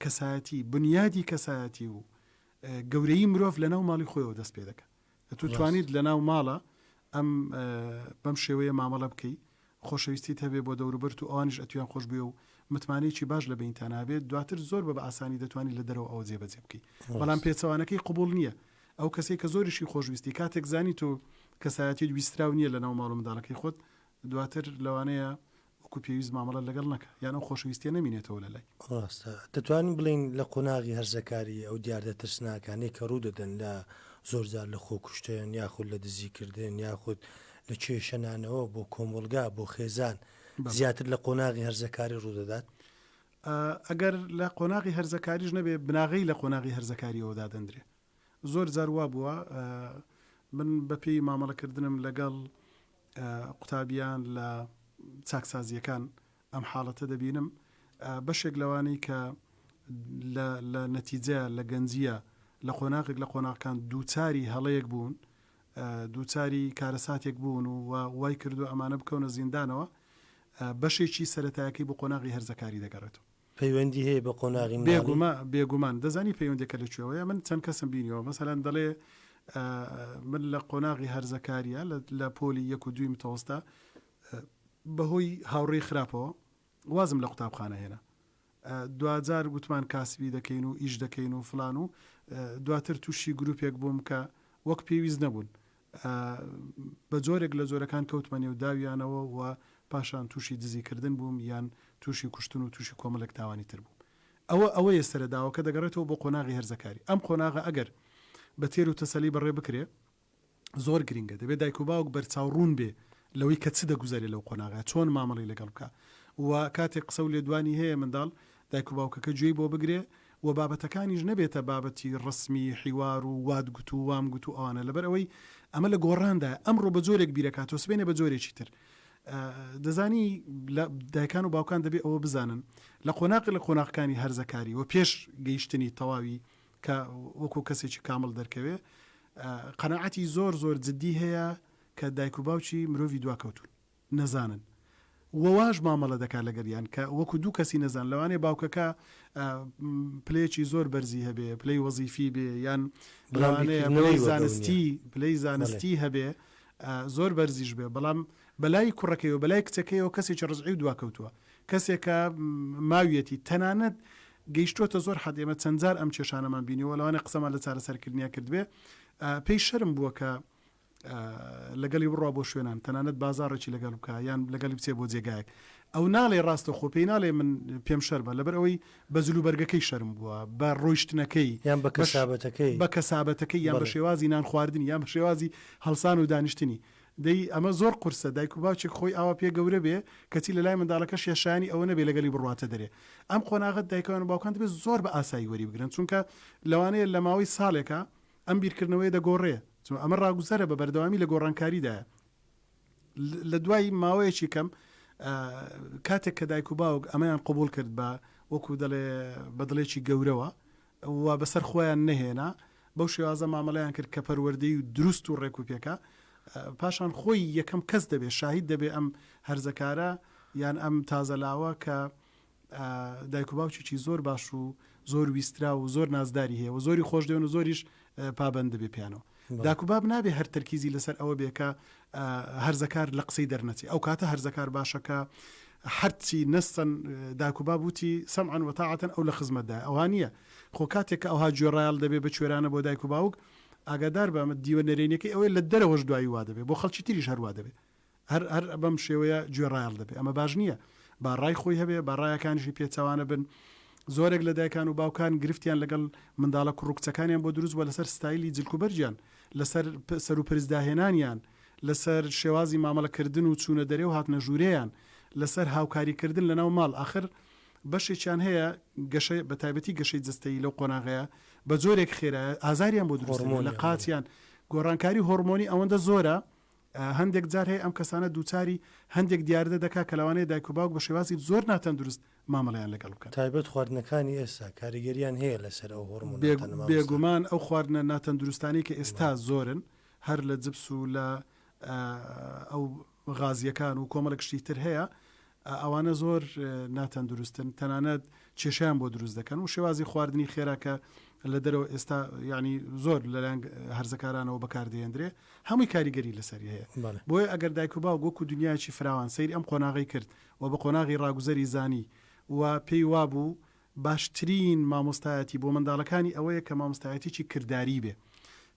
کەسایەتی، بنیادی کەسایەتی و گەورەیی مرۆڤ لەناو ماڵی خۆیەوە دەست پێ دەکا. ئەتوو توانیت لەناو ماڵە ئەم بەم شێوەیە مامەڵە بکەی، خۆشەویستیت هەبێ بۆ دەوروبەرت و ئەوانیش ئەتویان خۆش بوێ و متمانەیەکی باش لە بەینتانا هەبێ، دواتر زۆر بە ئاسانی دەتوانی لە دەرەوە ئەوە جێبەجێ بکەی. بەڵام پێچەوانەکەی قبوڵ نییە. ئەو کەسەی کە زۆریشی خۆشویستی، کاتێک زانی تۆ کەسایەتیت ویستراو نییە لەناو ماڵ و منداڵەکەی خۆت، دواتر لەوانەیە وەکو پێویست مامەڵەت لەگەڵ نەکا یان ئەو خۆشەویستیە نەمینێتەوە لەلای. ڕاستە. دەتوانین بڵێین لە قۆناغی هەرزەکاری ئەو دیاردە ترسناکانەی کە ڕوودەدەن لە زۆرجار لە خۆکوشتن یاخود لە دزیکردن یاخود لە کێشەنانەوە بۆ کۆمەڵگا بۆ خێزان زیاتر لە قۆناغی هەرزەکاری ڕوودەدات؟ ئەگەر لە قۆناغی هەرزەکاریش نەبێ بناغەی لە قۆناغی هەرزەکاریەوە دادەندرێ. زۆر جار وابووە من بەپێی مامەڵەکردنم لەگەڵ قوتابیان لە چاکسازییەکان ئەم حاڵەتە دەبینم، بەشێک لەوانەی کە لە لە نەتیجە لە گەنجییە لە قۆناغێک لە قۆناغەکان دووچاری هەڵەیەک بوون، دووچاری کارەساتێک بوون و وای کردووە ئەمانە بکەونە زیندانەوە، بەشێکی سەرەتایەکەی بۆ قۆناغی هەرزەکاری دەگەڕێتەوە. پەیوەندی هەیە بە قۆناغی مناڵی؟ بێگوما بێگومان دەزانی پەیوەندیەکە لە کوێوەیە من چەند کەسم بینیوە مەسەلەن دەڵێ من لە قۆناغی هەرزەکاریە لە پۆلی یەک و دووی متەوەستە بەهۆی هاوڕێی خراپەوە وازم لە قوتابخانە هێنا دواجار گوتمان کاسبی دەکەین و ئیش دەکەین و فلان و دواتر تووشی گروپێک بووم کە وەک پێویست نەبوون بە جۆرێک لە جۆرەکان کەوتمە نێو داویانەوە و پاشان تووشی دزی کردن بووم یان تووشی کوشتن و تووشی کۆمەڵێک تاوانی تر بووم. ئەوە ئەوەیە سەرەداوەکە دەگەڕێتەوە بۆ قۆناغی هەرزەکاری. ئەم قۆناغە ئەگەر بە تێر و تەسەلی بەڕێ بکرێ زۆر گرینگە. دەبێ دایک و باوک بەرچاو ڕوون بێ لەوەی کە چ دەگوزەرێ لەو قۆناغە، چۆن مامەڵەی لەگەڵ بکا و کاتێک قسە و لێدوانی هەیە منداڵ، دایک و باوکەکە گوێی بۆ بگرێ و بابەتەکانیش نەبێتە بابەتی ڕەسمی حیوار و وات گوت و وام گوت و ئەوانە لەبەر ئەوەی ئەمە لە گۆڕاندایە ئەمڕۆ بە جۆرێک بیرەکاتەوە سبەینێ بە جۆرێکی تر دەزانی لە دایکان و باوکان دەبێ ئەوە بزانن لە قۆناغی لە قۆناغەکانی هەرزەکاری و پێش گەیشتنی تەواوی کە وەکو کەسێکی کامڵ دەرکەوێ قەناعەتی زۆر زۆر جدی هەیە کە دایک و باوکی مرۆڤی دواکەوتون نەزانن و واش مامەڵە دەکات لەگەریان کە وەکو دوو کەسی نەزان لەوانەیە باوکەکە پلەیەکی زۆر بەرزی هەبێ پلەی وەزیفی بێ یان لەوانەیە پلەی زانستی پلەی زانستی هەبێ زۆر بەرزیش بێ بەڵام بەلای کوڕەکەیەوە بەلای کچەکەیەوە کەسێکی ڕزعی و دواکەوتووە کەسێکە ماویەتی تەنانەت گەیشتووەتە زۆر حەد ئێمە چەند جار ئەم کێشانەمان بینیوە لەوانەیە قسەمان لە چارەسەرکردنیا کردبێ پێی شەرم بووە کە لەگەڵی بڕوا بۆ شوێنان تەنانەت بازاڕێکی لەگەڵ بکە یان لەگەڵی بچێ بۆ جێگایەک ئەو ناڵێ ڕاستە خۆ پێی ناڵێ من پێم شەرمە لەبەر ئەوەی بە جلوبەرگەکەی شەرم بووە بە ڕۆیشتنەکەی یان بە کەسابەتەکەی بە کەسابەتەکەی یان بە شێوازی نان خواردنی یان بە شێوازی هەڵسان و دانیشتنی دەی ئەمە زۆر قورسە دایک و باوکێک خۆی ئاوا پێ گەورە بێ کەچی لە لای منداڵەکەشیا شایانی ئەوە نەبێ لەگەلی بڕواتە دەرێ ئەم قۆناغە دایکان و باوکان دەبێت زۆر بە ئاسایی وەری بگرن چونکە لەوانەیە لە ماوەی ساڵێکا ئەم بیرکردنەوەیە دەگۆڕێ چون ئەمە ڕاگوزەرە بە بەردەوامی لە گۆڕانکاریدایە لە دوای ماوەیەکی کەم کاتێک کە دایک و باوک ئەمەیان قبول کرد بە وەکو دەڵێ بە دڵێکی گەورەوە و بەسەر خۆیان نەهێنا بەو شێوازە مامەڵەیان کرد کە پەروەردەی و دروست و ڕێک و پێکە پاشان خۆی یەکەم کەس دەبێت شاهید دەبێ ئەم هەرزەکارە یان ئەم تازەلاوە کە دایک و باوکێکی زۆر باش و زۆر ویستراو و زۆر نازداری هەیە و زۆری خۆش دەوێن و زۆریش پابەند دەبێ پێیانەوە. داک و باب نابێ هەر تەرکیزی لەسەر ئەوە بێ کە هەرزەکار لە قسەی دەرنەچێ. ئەو کاتە هەرزەکار باشە کە هەرچی نەسەن داک و باب وتی سەمعەن وەتاعەتەن ئەو لە خزمەتدایە. ئەوها نییە. خۆ کاتێک کە ئەوها گوێڕایەڵ دەبێ بە کوێرانە بۆ دایک و باوک، ئاگادار بە ئەمە دیوە نەرێنیەکەی ئەوەیە لە دەرەوەش دوایی وا دەبێ. بۆ خەڵکی تریش هەر وا دەبێ. هەر هەر بەم شێوەیە گوێڕایەڵ دەبێ. ئەمە باش نییە. با ڕای خۆی هەبێ، با ڕایەکانیشی پێچەوانە بن. زۆرێک لە دایکان و باوکان گرفتیان لەگەڵ منداڵە کوڕ و کچەکانیان بۆ دروست بووە لەسەر ستایلی جلکوبەرگیان، لەسەر سەروپرس داهێنانیان، لەسەر شێوازی مامەڵەکردن و چوونە دەرێ و هاتنە ژوورێیان، لەسەر هاوکاریکردن لەناو ماڵ. ئاخر بەشێکیان هەیە گەشە بە تایبەتی گەشەی جەستەیی لەو قۆناغەیە بە جۆرێک خێرایە ئازاریان بۆ دروست دەبێت لە قاچیان گۆڕانکاری هۆڕمۆنی ئەوەندە زۆرە هەندێک جار هەیە ئەم کەسانە دووچاری هەندێک دیاردە دەکات کە لەوانەیە دایک و باوک بە شێوازی زۆر ناتەندروست مامەڵەیان لەگەڵ بکەن. تایبەت خواردنەکانی ئێستا کاریگەریان هەیە لەسەر ئەو هۆڕمۆناتانە مامۆستا؟ بێگومان ئەو خواردنە ناتەندروستانەی کە ئێستا زۆرن هەر لە جپس و لە ئەو غازییەکان و کۆمەڵێک شتی تر هەیە ئەوانە زۆر ناتەندروستن تەنانەت کێشەیان بۆ دروست دەکەن و شێوازی خواردنی خێرا کە لە دەرەوە ئێستا یعنی زۆر لەلایەن هەرزەکارانەوە بەکاردێندرێ هەمووی کاریگەری لەسەری هەیە بۆیە ئەگەر دایک و باوک وەکو دنیایەکی فراوان سەیری ئەم قۆناغەی کرد و بە قۆناغی ڕاگوزەری زانی و پێی وابوو باشترین مامۆستایەتی بۆ منداڵەکانی ئەوەیە کە مامۆستایەتیی کرداری بێ.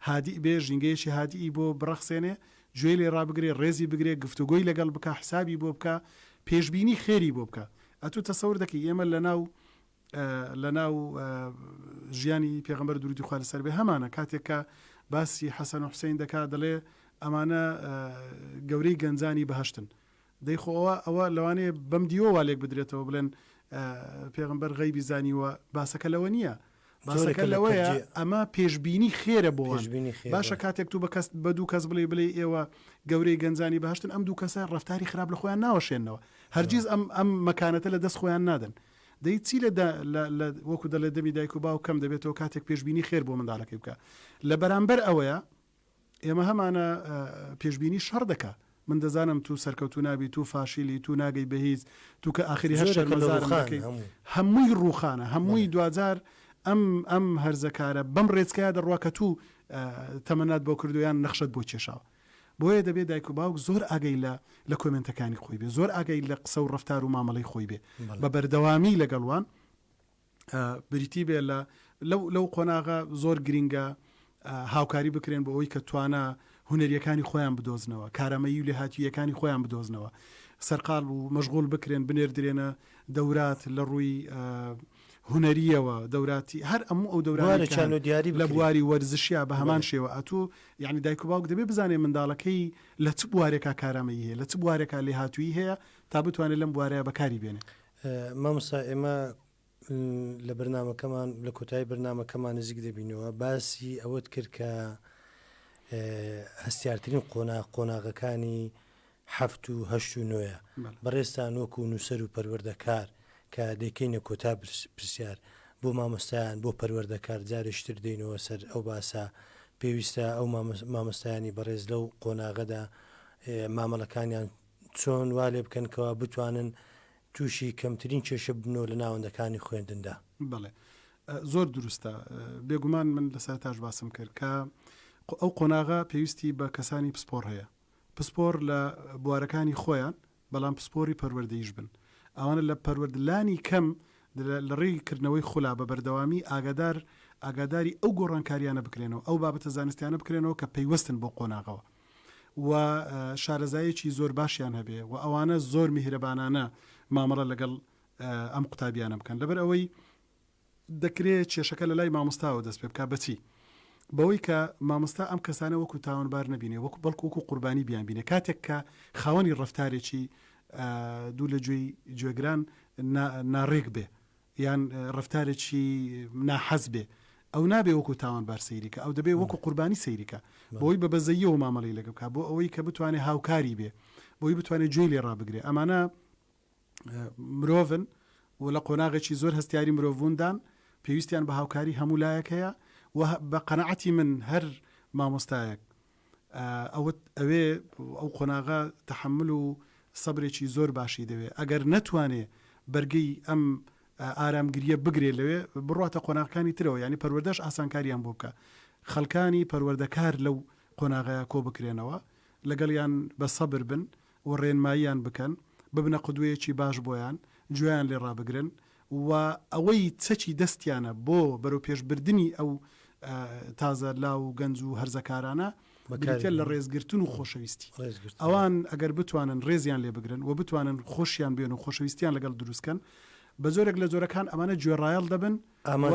هادیء بێ، ژینگەیەکی هادیئی بۆ بڕەخسێنێ، گوێی لێ ڕابگرێ، ڕێزی بگرێ، گفتوگۆی لەگەڵ بکا، حسابی بۆ بکا، پێشبینی خێری بۆ بکا. ئەتوو تەسەور دەکەی ئێمە لەناو لەناو ژیانی پێغەمبەر دروودی خوا لەسەر بێ هەمانە کاتێک کە باسی حەسەن و حوسەین دەکا دەڵێ ئەمانە گەورەی گەنجانی بەهەشتن. دەی خۆ ئەوە ئەوە لەوانەیە بەم دیوە وا لێک بدرێتەوە بڵێن پێغەمبەر غەیبی زانیوە باسەکە لەوە نییە باسەکە لەوەیە ئەمە پێشبینی خێرە بۆ باشە کاتێک تو بە کەس بە دوو کەس بڵێ بڵێ ئێوە گەورەی گەنجانی بەهشتن ئەم دوو کەسە ڕفتاری خراپ لە خۆیان ناوەشێنەوە هەرگیز ئەم ئەم مەکانەتە لە دەست خۆیان نادەن دەی چی لە وەکو دەڵێ دەمی دایک و باوک کەم دەبێتەوە کاتێک پێشبینی خێر بۆ منداڵەکەی بکە لە بەرامبەر ئەوەیە ئێمە هەمانە پێشبینی شەڕ دەکا من دەزانم تو سەرکەوتو نابی تو فاشیلی تو ناگەی بە هیچ تو کە ئاخری هەر شەرمەزارم دەکەی هەمووی ڕووخانە هەمووی دواجار ئەم ئەم هەرزەکارە بەم ڕێچکەیە دەڕوا کە تو تەمەنات بۆ کردو یان نەخشەت بۆ کێشاوە بۆیە دەبێ دایک و باوک زۆر ئاگەی لە لە کۆمێنتەکانی خۆی بێ زۆر ئاگەی لە قسە و ڕەفتار و مامەڵەی خۆی بێ بە بەردەوامی لەگەڵوان بریتی بێ لە لەو لەو قۆناغە زۆر گرینگە هاوکاری بکرێن بۆ ئەوەی کە توانا هونەریەکانی خۆیان بدۆزنەوە کارامەیی و لێهاتوویەکانی خۆیان بدۆزنەوە. سەرقاڵ و مەشغوڵ بکرێن بنێردرێنە دەورات لە ڕووی هونەرییەوە دەوراتی هەر ئەموو ئەو دەورانەی کە هەن لە بواری وەرزشیا بە هەمان شێوە ئەتوو یانی دایک و باوک دەبێ بزانێ منداڵەکەی لە چ بوارێکا کارامەیی هەیە لە چ بوارێکا لێهاتوویی هەیە تا بتوانێ لەم بوارەیا بەکاری بێنێ. مامۆستا ئێمە لە بەرنامەکەمان لە کۆتایی بەرنامەکەمان نزیک دەبینەوە باسی ئەوەت کرد کە هەستیارترین قۆناغ قۆناغەکانی حەفت و هەشت و نۆیە. بەڕێزتان وەکو نووسەر و پەروەردەکار کە دەیکەینە کۆتا پرسیار بۆ مامۆستایان بۆ پەروەردەکار جارێکی تر دێینەوە سەر ئەو باسە پێویستە ئەو مامۆستایانی بەڕێز لەو قۆناغەدا مامەڵەکانیان چۆن وا لێ بکەن کەوا بتوانن تووشی کەمترین کێشە ببنەوە لە ناوەندەکانی خوێندندا؟ بەڵێ زۆر دروستە بێگومان من لە سەرەتاش باسم کرد کە ئەو قۆناغە پێویستی بە کەسانی پسپۆڕ هەیە پسپۆڕ لە بوارەکانی خۆیان بەڵام پسپۆڕی پەروەردەییش بن. ئەوانە لە پەروەرد لانی کەم لە ڕێی کردنەوەی خولا بە بەردەوامی ئاگادار ئاگاداری ئەو گۆڕانکاریانە بکرێنەوە، ئەو بابەتە زانستیانە بکرێنەوە کە پەیوەستن بەو قۆناغەوە و شارەزاییەکی زۆر باشیان هەبێ و ئەوانە زۆر میهرەبانانە مامەڵە لەگەڵ ئەم قوتابیانە بکەن لەبەر ئەوەی دەکرێ کێشەکە لە لای مامۆستاوە دەست پێ بکا، بە چی؟ بەوەی کە مامۆستا ئەم کەسانە وەکو تاوانبار نەبینێ، وەکو بەڵکو وەکو قوربانی بیانبینێ، کاتێک کە خاوەنی ڕەفتارێکی دوور لە گوێی گوێگران ناڕێک بێ یان ڕەفتارێکی ناحەز بێ، ئەو نابێ وەکو تاوانبار سەیری کا، ئەو دەبێ وەکو قوربانی سەیری کا، بۆی بە بەزەییەوە مامەڵەی لەگەڵ بکا، بۆ ئەوەی کە بتوانێ هاوکاری بێ، بۆی بتوانێ گوێی لێ ڕابگرێ، ئەمانە مرۆڤن و لە قۆناغێکی زۆر هەستیاری مرۆڤبووندان، پێویستیان بە هاوکاری هەموو لایەک هەیە و بە قەناعەتی من هەر مامۆستایەک ئەوە ئەوێ ئەو قۆناغە تەحەمول و سەبرێکی زۆر باشی دەوێ ئەگەر نەتوانێ بەرگەی ئەم ئارامگریە بگرێ لەوێ بڕاتە قۆناغەکانی ترەوە یانی پەروەردەش ئاسانکاریان بۆ بکە خەڵکانی پەروەردەکار لەو قۆناغەیە کۆ بکرێنەوە لەگەڵیان بە سەبر بن و ڕێنماییان بکەن، ببنە قودوەیەکی باش بۆیان، گوێیان لێ ڕابگرن و ئەوەی چەکی دەستیانە بۆ بەرەوپێشبردنی ئەو تازە لاو و گەنج و هەرزەکارانە بریتیە لە ڕێزگرتن و خۆشەویستی. ئەوان ئەگەر بتوانن ڕێزیان لێ بگرن و بتوانن خۆشیان بوێن و خۆشەویستیان لەگەڵ دروست کەن، بە جۆرێک لە جۆرەکان ئەمانە گوێڕایەڵ دەبن و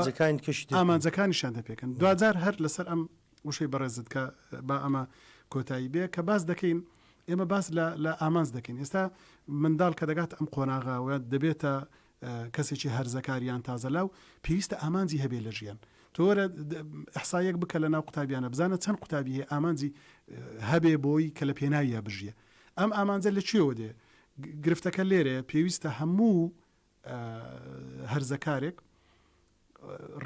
ئامانجەکانیشیان دەپێکن. دواجار هەر لەسەر ئەم وشەی بەڕێزت کە با ئەمە کۆتایی بێ کە باس دەکەین ئێمە باس لە لە ئامانج دەکەین ئێستا منداڵ کە دەگات ئەم قۆناغە و دەبێتە کەسێکی هەرزەکار یان تازەلاو پێویستە ئامانجی هەبێ لە ژیان تۆرە ئەحسایەک بکە لە ناو قوتابیانە بزانە چەند قوتابی هەیە ئامانجی هەبێ بۆی کە لە پێناویە بژیە ئەم ئامانجە لە کوێوە دێ گرفتەکە لێرەیە پێویستە هەموو هەرزەکارێک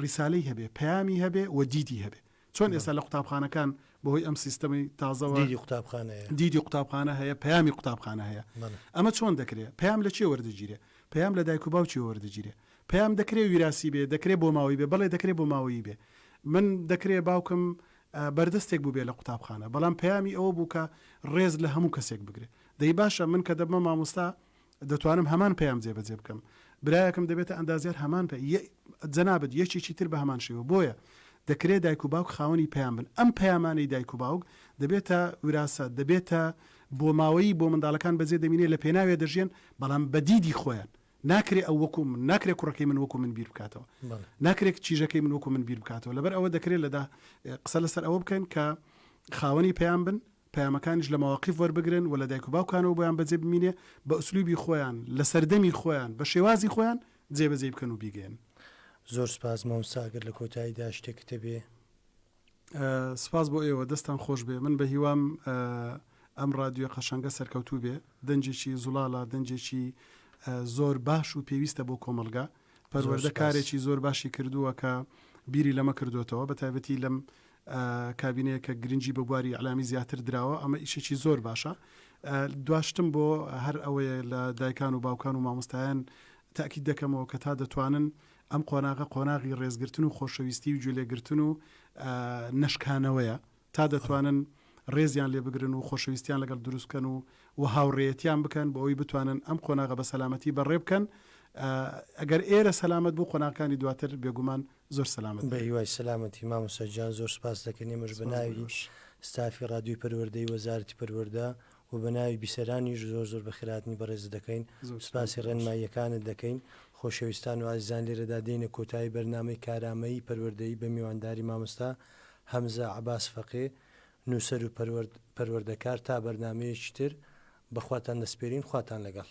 ڕیسالەی هەبێ، پەیامی هەبێ و دیدی هەبێ. چۆن ئێستا لە قوتابخانەکان بەهۆی ئەم سیستەمەی تازەوە دیدی قوتابخانە هەیە. دیدی قوتابخانە هەیە، پەیامی قوتابخانە هەیە. ئەمە چۆن دەکرێ؟ پەیام لە کێ وەردەگیرێ؟ پەیام لە دایک و باوکیەوە وەردەگیرێ. پەیام دەکرێ ویراسی بێ، دەکرێ بۆماوەیی بێ، بەڵێ دەکرێ بۆماوەیی بێ. من دەکرێ باوکم بەردەستێک بووبێ لە قوتابخانە، بەڵام پەیامی ئەوە بوو کە ڕێز لە هەموو کەسێک بگرێ. دەی باشە من کە دەبمە مامۆستا دەتوانم هەمان پەیام جێبەجێ بکەم برایەکم دەبێتە ئەندازیار هەمان پە یە جەنابت یەکێکی تر بە هەمان شێوە بۆیە دەکرێ دایک و باوک خاوەنی پەیام بن ئەم پەیامانەی دایک و باوک دەبێتە وراسە دەبێتە بۆماوەیی بۆ منداڵەکان بەجێ دەمینێ لە پێناوێ دەژیێن بەڵام بە دیدی خۆیان ناکرێ ئەو وەکو من ناکرێ کوڕەکەی من وەکو من بیر بکاتەوە ناکرێ کیژەکەی من وەکو من بیر بکاتەوە لەبەر ئەوە دەکرێت لەدا قسە لەسەر ئەوە بکەین کە خاوەنی پەیام بن پەیامەکانیش لە مەواقیف وەربگرن و لە دایک و باوکانەوە بۆیان بەجێ بمینێ، بە ئوسلوبی خۆیان، لە سەردەمی خۆیان، بە شێوازی خۆیان جێبەجێی بکەن و بیگەیەنن. زۆر سوپاس مامۆستا ئەگەر لە کۆتاییدا شتێکت هەبێ. سوپاس بۆ ئێوە دەستتان خۆش بێ من بە هیوام ئەم ڕادیۆ قەشەنگە سەرکەوتوو بێ دەنگێکی زوڵاڵە دەنگێکی زۆر باش و پێویستە بۆ کۆمەڵگا پەروەردە کارێکی زۆر باشی کردووە کە بیری لەمە کردوێتەوە بە تایبەتی لەم کابینەیە کە گرنگی بە بواری ئیعلامی زیاتر دراوە، ئەمە ئیشێکی زۆر باشە. دواشتم بۆ هەر ئەوەیە لە دایکان و باوکان و مامۆستایان تەئکید دەکەمەوە کە تا دەتوانن ئەم قۆناغە قۆناغی ڕێزگرتن و خۆشەویستی و گوێلێگرتن و نەشکانەوەیە تا دەتوانن ڕێزیان لێ بگرن و خۆشەویستیان لەگەڵ دروست بکەن و و هاوڕێیەتیان بکەن بۆ ئەوەی بتوانن ئەم قۆناغە بە سەلامەتی بەڕێ بکەن ئەگەر ئێرە سەلامەت بوو قۆناغەکانی دواتر بێگومان زۆر سەلامەت بە هیوای سەلامەتی مامۆستا گیان زۆر سپاست دەکەین ئێمەش بە سپاس بۆ ناوی ئێوەش. ستافی ڕادیۆی پەروەردەی وەزارەتی پەروەردە و. و بە ناوی بیسەرانیش زۆر زۆر بەخێرهاتنی بەڕێزت دەکەین. زۆر سوپاسی سوپاس. ڕێنماییەکانت دەکەین. خۆشەویستان و ئازیزان لێرەدا دێینە کۆتایی بەرنامەی کارامەیی پەروەردەیی بە میوانداری مامۆستا هەمزە عەباس فەقێ نووسەر و پەروەردەکار تا بەرنامەیەکی تر بە خواتان دەسپێرین خواتان لەگەڵ.